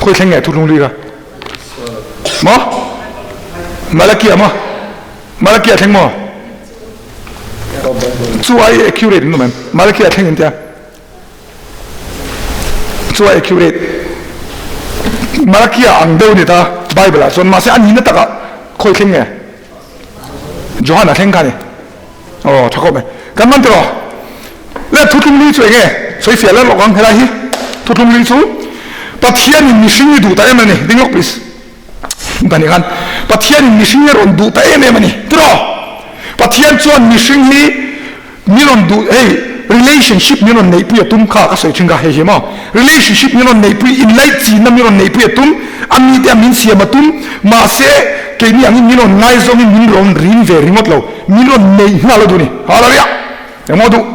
Khawi thleng nge thuthlung hlui kha? Maw? Malakia maw? Malakia thleng maw? Chu ai accurate in awm em? Malakia thleng in tia. Chu a accurate. Malakia ang deuh ni ta Bible ah chuan mahse a nihna takah khawi thleng nge? Johan a thleng kha ni. Aw tha khawp mai. Kan man tiraw? Le thuthlung li chu enge? Sawi fiah leh lawk ang helai hi. Thuthlung li chu Pathian in mihring i duh ta em a ni. Ding lawk please. Ka ni khan Pathian in mihring hi a rawn duh ta em em a ni. Tiraw? Pathian chuan mihring hi Min rawn duh hei relationship min rawn neihpui a tum kha ka sawi thin kha hei hi maw relationship min rawn neihpui inlaichinna min rawn neihpui a tum a mite a min siam a tum mahse keini angin min rawn ngaizawngin min rawn rin ve ringawt lo min rawn neih nghal a duh ni hallelujah engmaw duh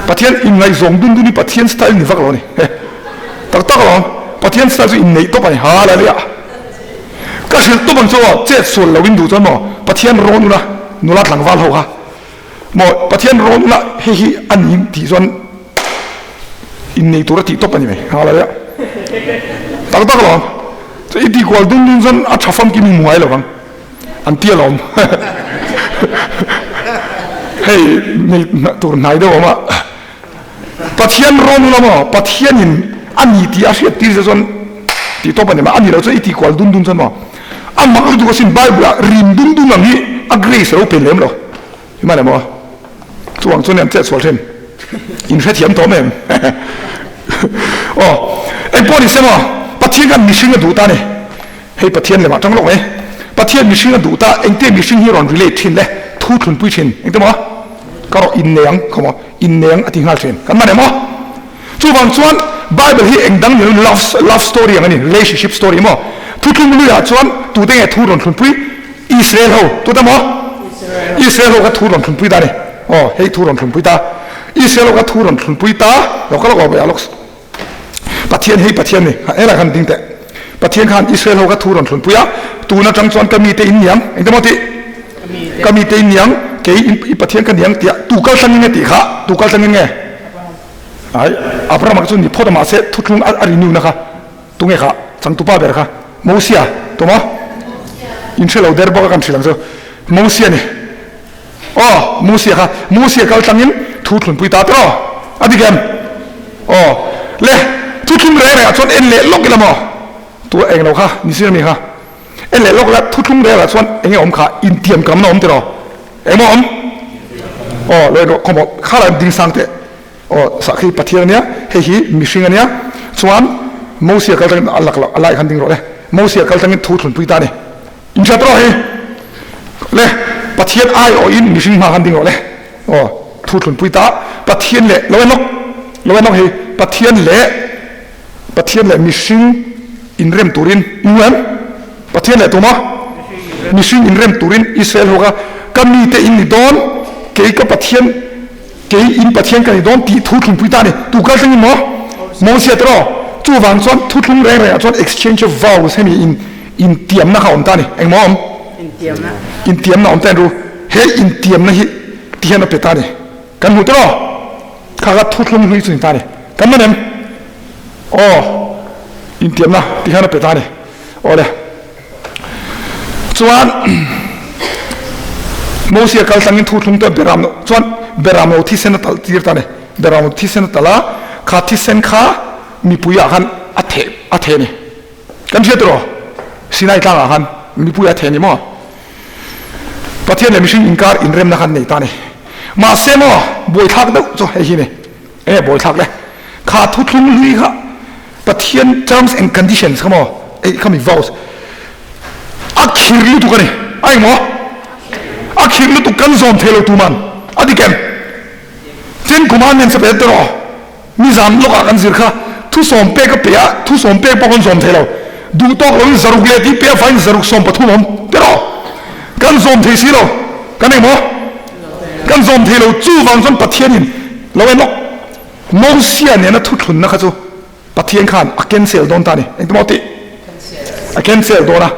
Pathian inngaihzawng dun dun hi Pathian style ni vak lo a ni he tak tak alawm Pathian style chu inneih tawp a ni hallelujah ka hrilh tawp ang chu aw chet sual lo in duh chuan maw Pathian rawn ula nula tlangval ho kha Maw Pathian rawn ula hei hi a ni tih chuan innei tur a tih tawp a ni mai hallelujah tak tak alawm chu i tih kual dun dun chuan a tha famkim i hmu ngai lovang an ti alawm hei nei tur hnai deuh awm a Pathian rawn ula maw Pathianin a ni tih a hriat tir che chuan tih tawp a ni mai a ni lo chuan i tih kual dun dun chuan maw a mak lutuk asin Bible ah rim dun dun ang hi a grace a lo pen lem lo. Hman emaw? Chuvang chuan an chet sual thin. In hrethiam tawh em? Aw, engpawh ni se maw, Pathian khan mihring a duh ta a ni. Hei Pathian lemah tang lawk mai. Pathian mihring a duh ta, engte mihring hi rawn relate thin le, thu thlunpui thin, engte maw? Ka rawh innei ang, khaw maw, innei ang a ti nghal thin. Kan man em aw? Chuvang chuan Bible hi eng dang ni love love story ang a ni, relationship story maw? Thuthlung luiah chuan tute nge thu rawn thlunpui? Israel ho, tute maw? Israel ho kha thu rawn thlunpui ta a ni. Aw, hei thu rawn thlunpui ta. Israel ho kha thu rawn thlunpui ta, lo kal awk awk lawk. Pathian hei Pathian ni, helai khan ding teh. Pathian khan Israel ho kha thu rawn thlunpui a, tun atang chuan ka mite in niang, engte maw tih? Ka mite in niang, kei i Pathian ka niang tiah tu kal tlangin nge tih kha, tu kal tlangin nge? Ai, Abraham-a kha chu ni phawt a mahse thuthlung a renew na kha tunge kha changtupa ber kha Mosia tuma in hre lo der bawk a kan hrilh ang chu Mosia ni aw Mosia kha Mosia kal tlangin thu thlunpui ta tawh a dik em aw le thuthlung reng rengah chuan en leh lawk ila maw tu eng lo kha ni sin ami kha en leh lawk ila thuthlung reng rengah chuan enge awm kha intiam kamna awm tiraw Engmaw awm? Aw, lo en rawh, khawmaw, kha lah ding sang teh. Aw, sah khi Pathian ania, hei hi mihring ania. Chuan Mosia kal tangin a lak loh, a lai khan ding rawh le. Mosia kal tangin thu thlunpui ta a ni. Inhriat rawh hei. Le, Pathian aiawhin mihring hma khan ding rawh le. Aw, thu thlunpui ta, Pathian leh, lo en lawk, lo en lawk hei, Pathian leh, Pathian leh mihring inrem turin, inhmu em? Pathian leh tuma mihring inrem turin Israel ho kha ka mite in ni dawn, kei ka Pathian, kei in Pathian ka ni dawn tih thu thlungpui ta a ni. Tu kal thlengin maw? Mosia te rawh. Chuvang chuan thuthlung reng rengah chuan exchange of vows hemi in intiamna kha a awm ta a ni. Engmaw a awm? Intiamna. Intiamna a awm ta a ni ru. He intiamna hi ti hian a pe ta a ni. Kan hmu tiraw? Kha kha thuthlung hlui chu ni ta a ni. Kan man em? Aw, intiamna ti hian a pe ta a ni. Aw le. Chuan Mosia kal tlangin thuthlung te beram lo chuan beram lo thisen a talh tir ta a ni. Beram lo thisen a talh a, kha thisen kha mipui ah khan a theh a theh a ni. Kan hria tiraw? Sinai tlangah khan mipui a theh a ni maw? Pathian leh mihring inkar inremna khan nei ta a ni. Mahse maw, buaithlak deuh chu hei hi ni. Enge buaithlak le? Kha thuthlung hlui kha Pathian terms and conditions kha maw, ei kha mi vows a khir lutuk a ni. A eng maw? A khir lutuk kan zawm thei lo tuman. A dik em? Ten Commandments a pe tiraw? Nizan lawkah kan zir kha thusawm pek a pe a, thusawm pek pawh kan zawm thei lo. Duh tawk loin zaruk leh tih pe a vain zaruk 13 awm tiraw? Kan zawm thei si lo. Kan engmaw? Kan zawm thei lo. Chuvang chuan Pathianin lo en lawk. Mosia nena thuthlunna kha chu Pathian khan a cancel dawn ta a ni. Engti maw tih? A cancel dawn a.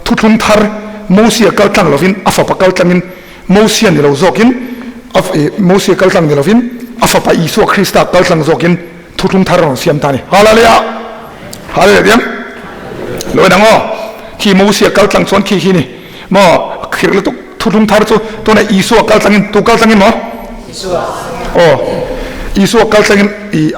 Thuthlung thar Mosia kal tlang lovin a fapa kal tlangin Mosia ni lo zawkin Mosia kal tlang ni lovin a fapa Isua Krista kal tlang zawkin thuthlung thar a rawn siam ta a ni. Hallelujah! Hallelujah diam. Lo en ang aw. Khi Mosia kal tlang chuan khi khi ni. Maw khirh lutuk thuthlung thar chu tuna Isua kal tlangin tu kal tlangin maw? Isua. Aw. Isua kal tlangin i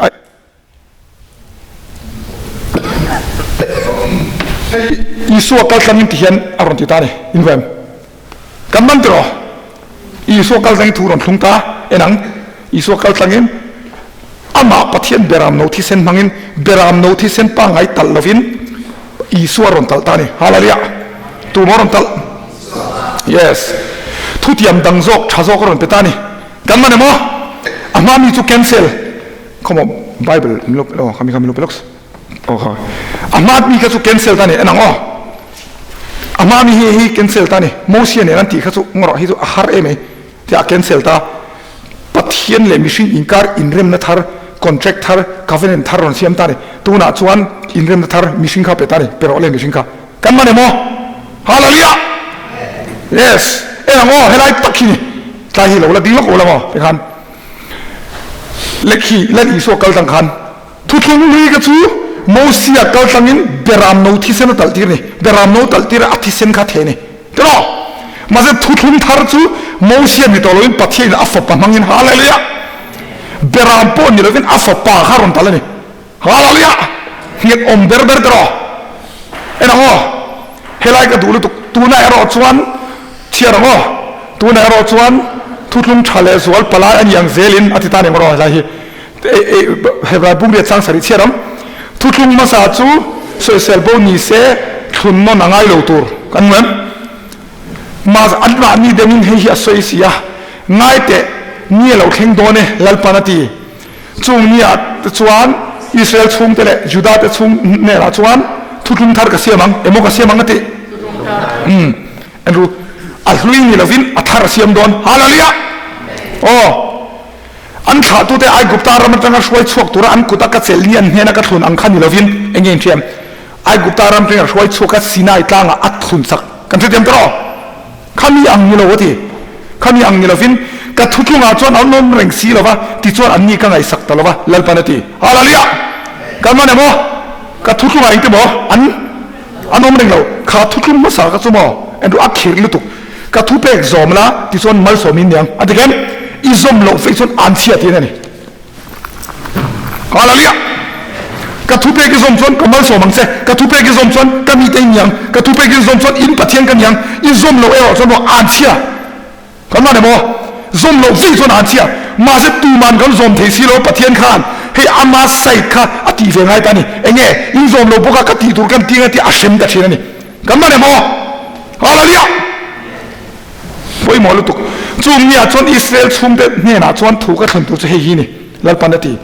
Isua kal tlangin ti hian a rawn ti ta a ni. In vem. Kan man tiraw? Isua kal tlangin thu rawn thlung ta en ang. Isua kal tlangin amah Pathian beram no thisen hmangin beram no thisen pangngai talh lovin Isua rawn talh ta a ni. Hallelujah! Tu maw rawn talh? Yes. Thutiam dang zawk tha zawk a rawn pe ta a ni. Kan man em aw? A hma mi chu cancel. Khawmaw Bible min lo aw khami kha min lo pe lawks. Aw kha. A hma mi kha chu cancel ta ni en ang aw. A hma mi hi hi cancel ta ni. Mosia nen an tih kha chu ngawrh hi chu a har em ei. Tia a cancel ta. Pathian leh mihring inkar inremna thar, contract thar, covenant thar rawn siam ta ni. Tunah chuan inremna thar mihring kha pe ta ni. Pe rawh le mihring kha. Kan man em aw? Hallelujah! Yes. En ang aw, helai tak hi ni. Tlai hi lo la ding lawk lo la maw? Tikhan Lekhi Lal Isua kal tang khan thuthlung lui ka chu Mosia kal tlangin beram no thisen a talh tir ni. Beram no talh tir a a thisen kha the ni. Tiraw? Mahse thuthlung thar chu Mosia ni tawh loin Pathianin a fapa hmangin Hallelujah! Beram pawh ni lovin a fapa kha rawn talh a ni. Hallelujah! Nghet awm ber ber tiraw? En ang aw, helai ka duh lutuk. Tunah erawh chuan chhiar ang aw, tunah erawh chuan thu. Thuthlung tha leh zual palai a ni ang zelin a ti ta ni maw helai hi Hebrai bung riat chang sarih chhiat ang. Thuthlung hmasa chu sawisel bo ni se thlun nawn a ngai lo tur kan hmu em? Mahse anmahni deuhin hei hi a sawi si a, Ngai teh, ni a lo thleng dawn e, Lalpan a ti. Chung niah te chuan Israel chhungte leh Juda te chhung hnenah chuan thuthlung thar ka siam ang, emaw ka siam ang a ti. Umm, Andrew, a hlui ni lovin a thar a siam dawn. Hallelujah! Aw, an thlahtute Aigupta ram atanga hruai chhuak tura an kuta ka chelh ni an hnena ka thlun ang kha ni lovin, eng nge inhriam? Aigupta ram atanga hruai chhuak a Sinai tlangah a thlun sak. Kan hrethiam ta rawh. Khami ang ni lo a ti. Khami ang ni lovin ka thutlungah chuan an awm reng si lo va, tichuan anni ka ngaihsak ta lo va, Lalpan a ti. Hallelujah! Kan man emaw? Ka thutlungah engti maw? An an awm reng lo. Kha thutlung hmasa kha chu maw? Andrew a khirh lutuk. Ka thupek zawm la, tichuan malsawm in niang. A ti khem? I zawm loh feih chuan an chhia tiin a ni. Hallelujah! Ka thupek i zawm chuan ka malsawm ang che, ka thupek i zawm chuan ka mite i niang, ka thupek i zawm chuan in Pathian ka niang, i zawm loh erawh chuan maw an chhia. Kan man emaw? Zawm loh vei chuan an chhia. Mahse tuman kan zawm thei si lo Pathian khan hei ama side kha a tih ve ngai ta a ni. Enge in zawm lo bawk a ka tih tur kan ti ang a tih a hrem ta thin a ni. Kan man emaw? Hallelujah! Pawimawh lutuk. Chung niah chuan Israel chhungte hnenah chuan thu ka thlen tur chu hei hi ni, Lalpan a ti.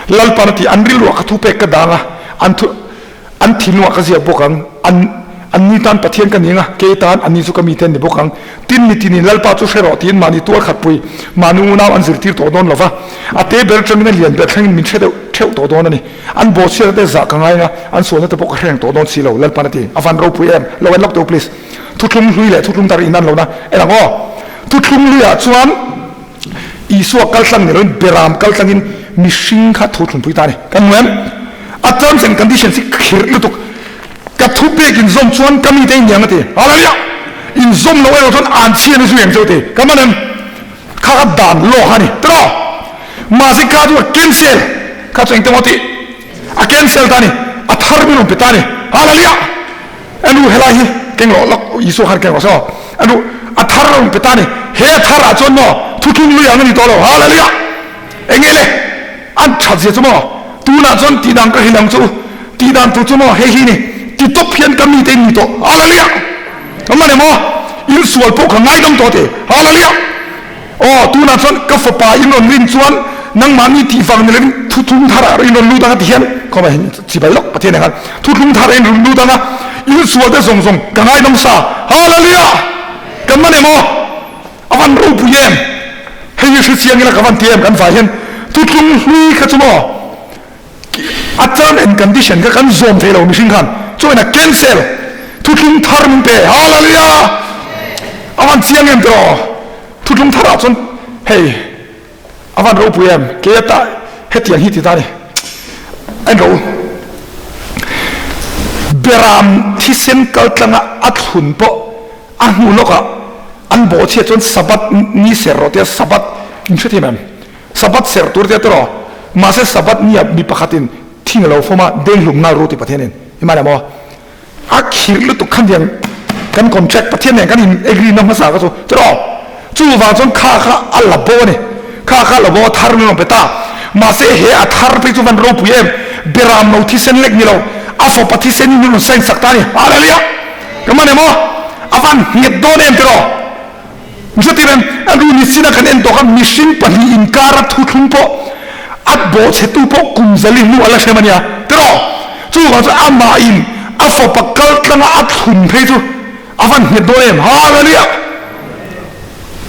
Lalpan a ti, An rilruah ka thupek ka dang a, an thu, an thinlungah ka ziak bawk ang. An, anni tan Pathian ka ni ang a, kei tan anni chu ka mite an ni bawk ang. Tin mi tinin Lalpa chu hre rawh tiin mahni tual khatpui, mahni unau an zirtir tawh dawn lo va. A te ber atangin a lian ber thlengin min hre deuh theuh tawh dawn a ni. An bawhchhiatna te zah ka ngai ang a, an sualna te pawh ka hreng tawh dawn si lo, Lalpan a ti. A van ropui em? Lo en lawk teh u please. Thuthlung hlui leh thuthlung tar inan lohna en ang aw. Thuthlung hluiah chuan Isua kaltlang ni loin Beram kaltlangin mihring kha thu thlunpui ta a ni. Kan hmu em? A terms and conditions hi khirh lutuk. Ka thu pek inzawm chuan ka mite in niang a ti. Hallelujah! Inzawm loh erawh chuan an chhian hi zui ang che u ti. Kan man em? Kha kha dan law kha a ni. Tiraw? Mahse kha chu a cancel. Kha chu engtemaw tih? A cancel ta a ni. A thar min rawn pe ta a ni. Hallelujah! A nu helai hi keng rawh lawk Isua khan keng rawh se aw. A nu a thar a rawn pe ta a ni. He a thar ah chuan maw thuthlung lui ang a ni tawh lo. Hallelujah! Enge le? An that zia chu maw? Tunah chuan tih dan ka hrilh ang chu u. Tih dan tur chu maw hei hi ni. Ti tawp hian ka mite in ni tawh. Hallelujah! Ka man em aw? In sual pawh ka ngaidam tawh ti. Hallelujah! Aw, tunah chuan ka fapa in rawn rin chuan nangmahni tih vang ni lovin thuthlung tharah in rawn lut ang a ti hian khawmah hian chibai lawk Pathian nen khan thuthlung tharah in rawn lut ang a, in sual te zawng zawng ka ngaidam sa. Hallelujah! Kan man em aw? A van ropui em? Hei hi hrechiang ila ka van ti em kan vai hian thuthlung hlui kha chu maw a term and condition kha kan zawm thei lo mihring khan chuan a cancel thuthlung thar min pe. Hallelujah! A van chiang em tiraw? Thuthlung tharah chuan hei a van ropui em? Kei ata hetiang hi ti ta ni. En ro Beram thisen kal tlanga a thlun pawh a hnu lawkah an bawhchhiat chuan Sabbath ni ser rawh tia Sabbath in hrethiam em? Sabbath ser tur tia tiraw? Mahse Sabbath nia mi pakhatin thing a lo fawm a, denghlum nghal ru ti Pathianin i man em aw? A khirh lutuk khan tiang kan contract Pathian nen kan in agree na hmasa kha chu tiraw? Chuvang chuan kha kha a la bo a ni. Kha kha a la bo a thar min rawn pe ta. Mahse he a thar phei chu van ropui em? Beram lo thisen lek ni lo, a fawpa thisen in min rawn sign sak ta a ni. Hallelujah! Ka man em aw? A van nghet dawn em tiraw? Chutin a nu ni chin a kan en tawh kha mihring pahnih inkara thuthlung pawh a bawhchhetu pawh kum zali hnu a la hrem a nia tiraw? Chuvang chuan amah in a fapa kal tlanga a thlun phei chu a van nghet dawn em? Hallelujah!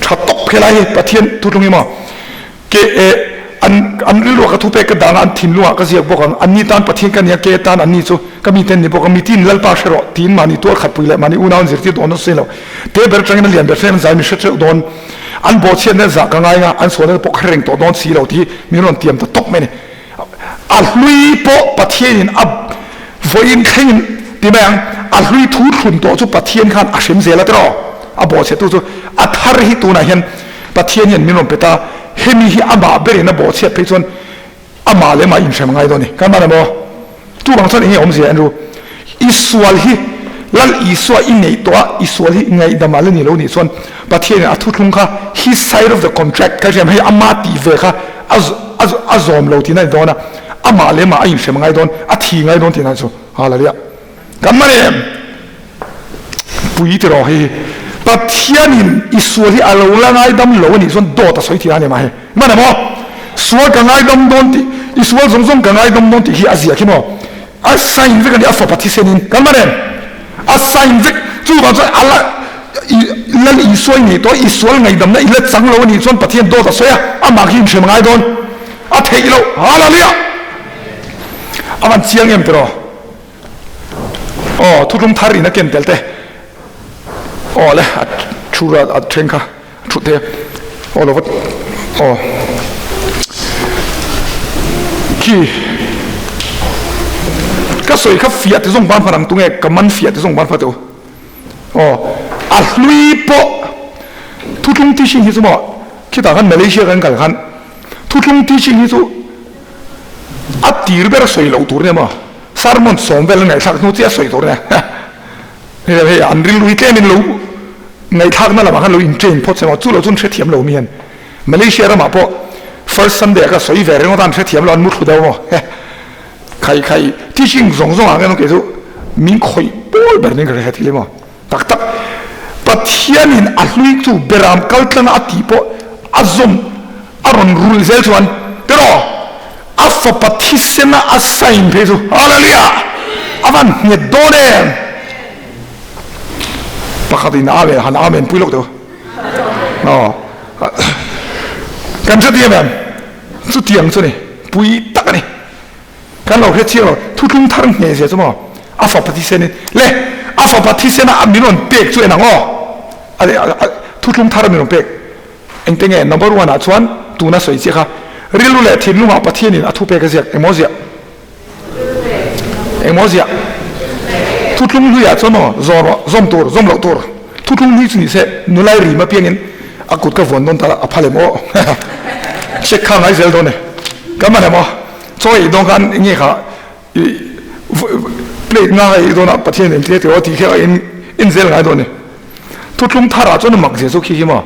Tha tawp khelai hi Pathian thuthlung hi maw? Ke e, an, an rilruah ka thupek ka dang a, an thinlungah ka ziak bawk ang. Anni tan Pathian ka ni a, ke tan anni chu ka mite an ni bawk ang. Mitin Lalpa hre rawh, tiin mahni tual khatpui leh mahni unau an zirtir dawn nasa lo. Te ber atangin a lian ber thleng an zai mi hre teuh dawn. An bawhchhiatna zah ka ngai nga, an sualna pawh ka hre reng tawh dawn si lo tih hi min rawn tiam ta tawp mai a ni. A hlui pawh Pathianin a vawiin thlengin ti mai ang, a hlui thu thlun tawh chu Pathian khan a hrem zel a tiraw? A bawhchhiattu chu a thar hi tunah hian Pathian hian min rawn pe ta, hemi hi amah berin a bawhchhiat phei chuan amah leh amah inhrem a ngai dawn a ni. Kan man emaw? Chuvang chuan enge awmzia Andrew? I sual hi. Lal Isua i neih tawh a, i sual hi ngaihdam a la ni lo nih chuan Pathianin a thuthlung kha his side of the contract ka hriam hei ama tih ve kha a a zawm lo tihna a ni dawn a, amah leh amah a inhrem ngai dawn, a thi ngai dawn tihna chu Hallelujah. Kan man em? Pui tiraw hei hi. Pathianin i sual hi a lo la ngaidam lo a nih chuan dawt a sawi tihna a ni mah hei. Man em aw? Sual ka ngaidam dawn tih, i sual zawng zawng ka ngaidam dawn tih hi a zia khi maw? A sign vek a ni, a fapa thisenin. Kan man em? A sign vek. Chuvang chuan a la i Lal Isua i nei tawh a, i sual ngaihdamna i la chang lo a nih chuan Pathian dawt a sawi a, amah khi inhrem ngai dawn. A theih loh. Hallelujah! A van chiang em tiraw? Aw, thutlung thar in a ken tel te. Aw le, a thu a then kha, a thut te. Aw lo va, aw. Khi, ka sawi kha fiah te zawng ban hman ang tunge, ka man fiah te zawng ban hma teh u. Aw, a hlui pawh thutlung teaching hi chu maw, khitah khan Malaysia kan kal khan thutlung teaching hi chu A tir ber a sawi loh tur nia maw? Sermon sawm vel a ngaihthlak hnu chiah a sawi tur nia. Hei hei an rilru hi tlem in lo ngaihthlakna lamah khan lo in train phawt se maw? Chu lo chu an hrethiam lo mi hian. Malaysia ramah pawh first Sunday ah kha sawi ve ringawt a an hrethiam lo an mu thlu deuh maw? Khai khai teaching zawng zawng ah khan kei chu min khawih pawl ber nen ka hre thil hi maw? Tak tak Pathianin a hlui chu beram kal tlanga a tih pawh a zawm a rawn rulh zel chuan tiraw a fapa thisena a sign phei chu Hallelujah a van nghet dawn em pakhat in amen han amen pui lawk teu aw kan hre ti em em chutiang chu ni pui tak a ni Kan lo hre chiang lo, thuthlung thar ngheh zia chu maw a fapa thisen in le a fapa thisen a min rawn pek chu en ang aw a thuthlung thar a min rawn pek engte nge number one ah chuan tuna sawi chiah kha rilru leh thinlung ah Pathian in a thu pek a ziak engmaw ziah engmaw ziah thuthlung hlui ah chuan maw zawm zawm tur zawm loh tur thuthlung hlui chu ni se nulai rim apiang in a kut ka vuan dawn ta a phal em aw check kha ngai zel dawn e ka man em aw. Chaw ei dawn khan enge kha i plate nga ei dawn a Pathian in tia tiraw tih kha in in zel ngai dawn ni. Thuthlung thar ah chuan mak zia chu khi hi maw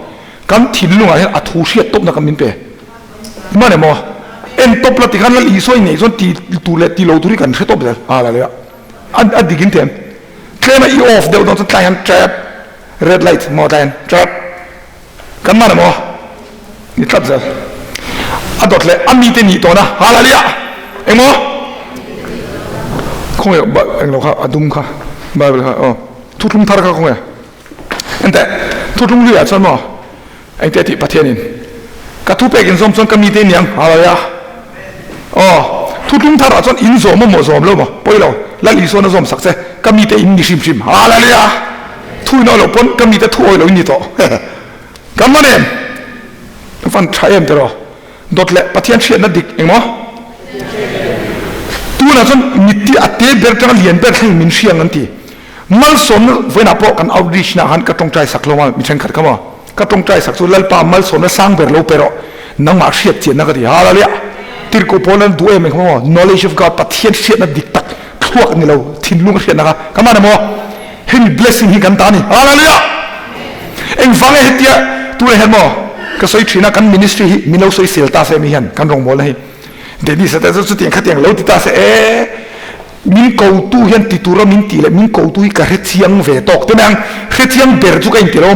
kan thinlung ah hian a thu hriat tawp na kan min pe. Hman emaw en tawp la tikhan Lal Isua i neih chuan ti tur leh ti lo tur hi kan hre tawp zel a la leh a a dik in tiam. Tlem a i off deuh dawn chuan tlai hian trap red light maw tlai hian trap. Kan man emaw ni tlat zel. A dawt leh a mite nih tawhna Hallelujah! Engmaw? Khawnge englo kha a dum kha Bible kha aw thuthlung thar kha khawnge enteh thuthlung luiah chuan maw engte tih Pathianin ka thu pek inzawm chuan ka mite niang Hallelujah! Aw thuthlung tharah chuan in zawm a maw zawm lo maw pawi lo Lal Isuan a zawm sak che ka mite in ni hrim hrim Hallelujah! Thu in awih loh pawn ka mite thu awih lo in ni tawh. Kan man em? Ka van tha em tiraw? Dawt leh Pathian hriatna dik engmaw? Tunah chuan mitti a te ber tanga lian ber thleng min hriang an ti. Malsawmna vawiinah pawh kan outreach na khan ka tawngtai sak hlawm a mi thenkhat kha maw? Ka tawngtai sak chu Lalpa malsawmna sang ber lo pe rawh nangmah hriat chianna ka ti. Hallelujah! Tirhkoh pawl an duh em em kha maw? Knowledge of God Pathian hriatna dik tak thluak ni lo thinlung a hriatna kha ka man emaw? Hemi blessing hi kan ta a ni. Hallelujah! Engvang nge hetia tunah hian maw ka sawi thin a, kan ministry hi min lo sawi sel ta se mi hian kan rawngbawlna hi Dennis a te chu chutiang khatiang lo ti ta se e min ko tu hian ti tura min tih leh min ko tu hi ka hre chiang ve tawk te mai ang, hre chiang ber chu ka inti lo a.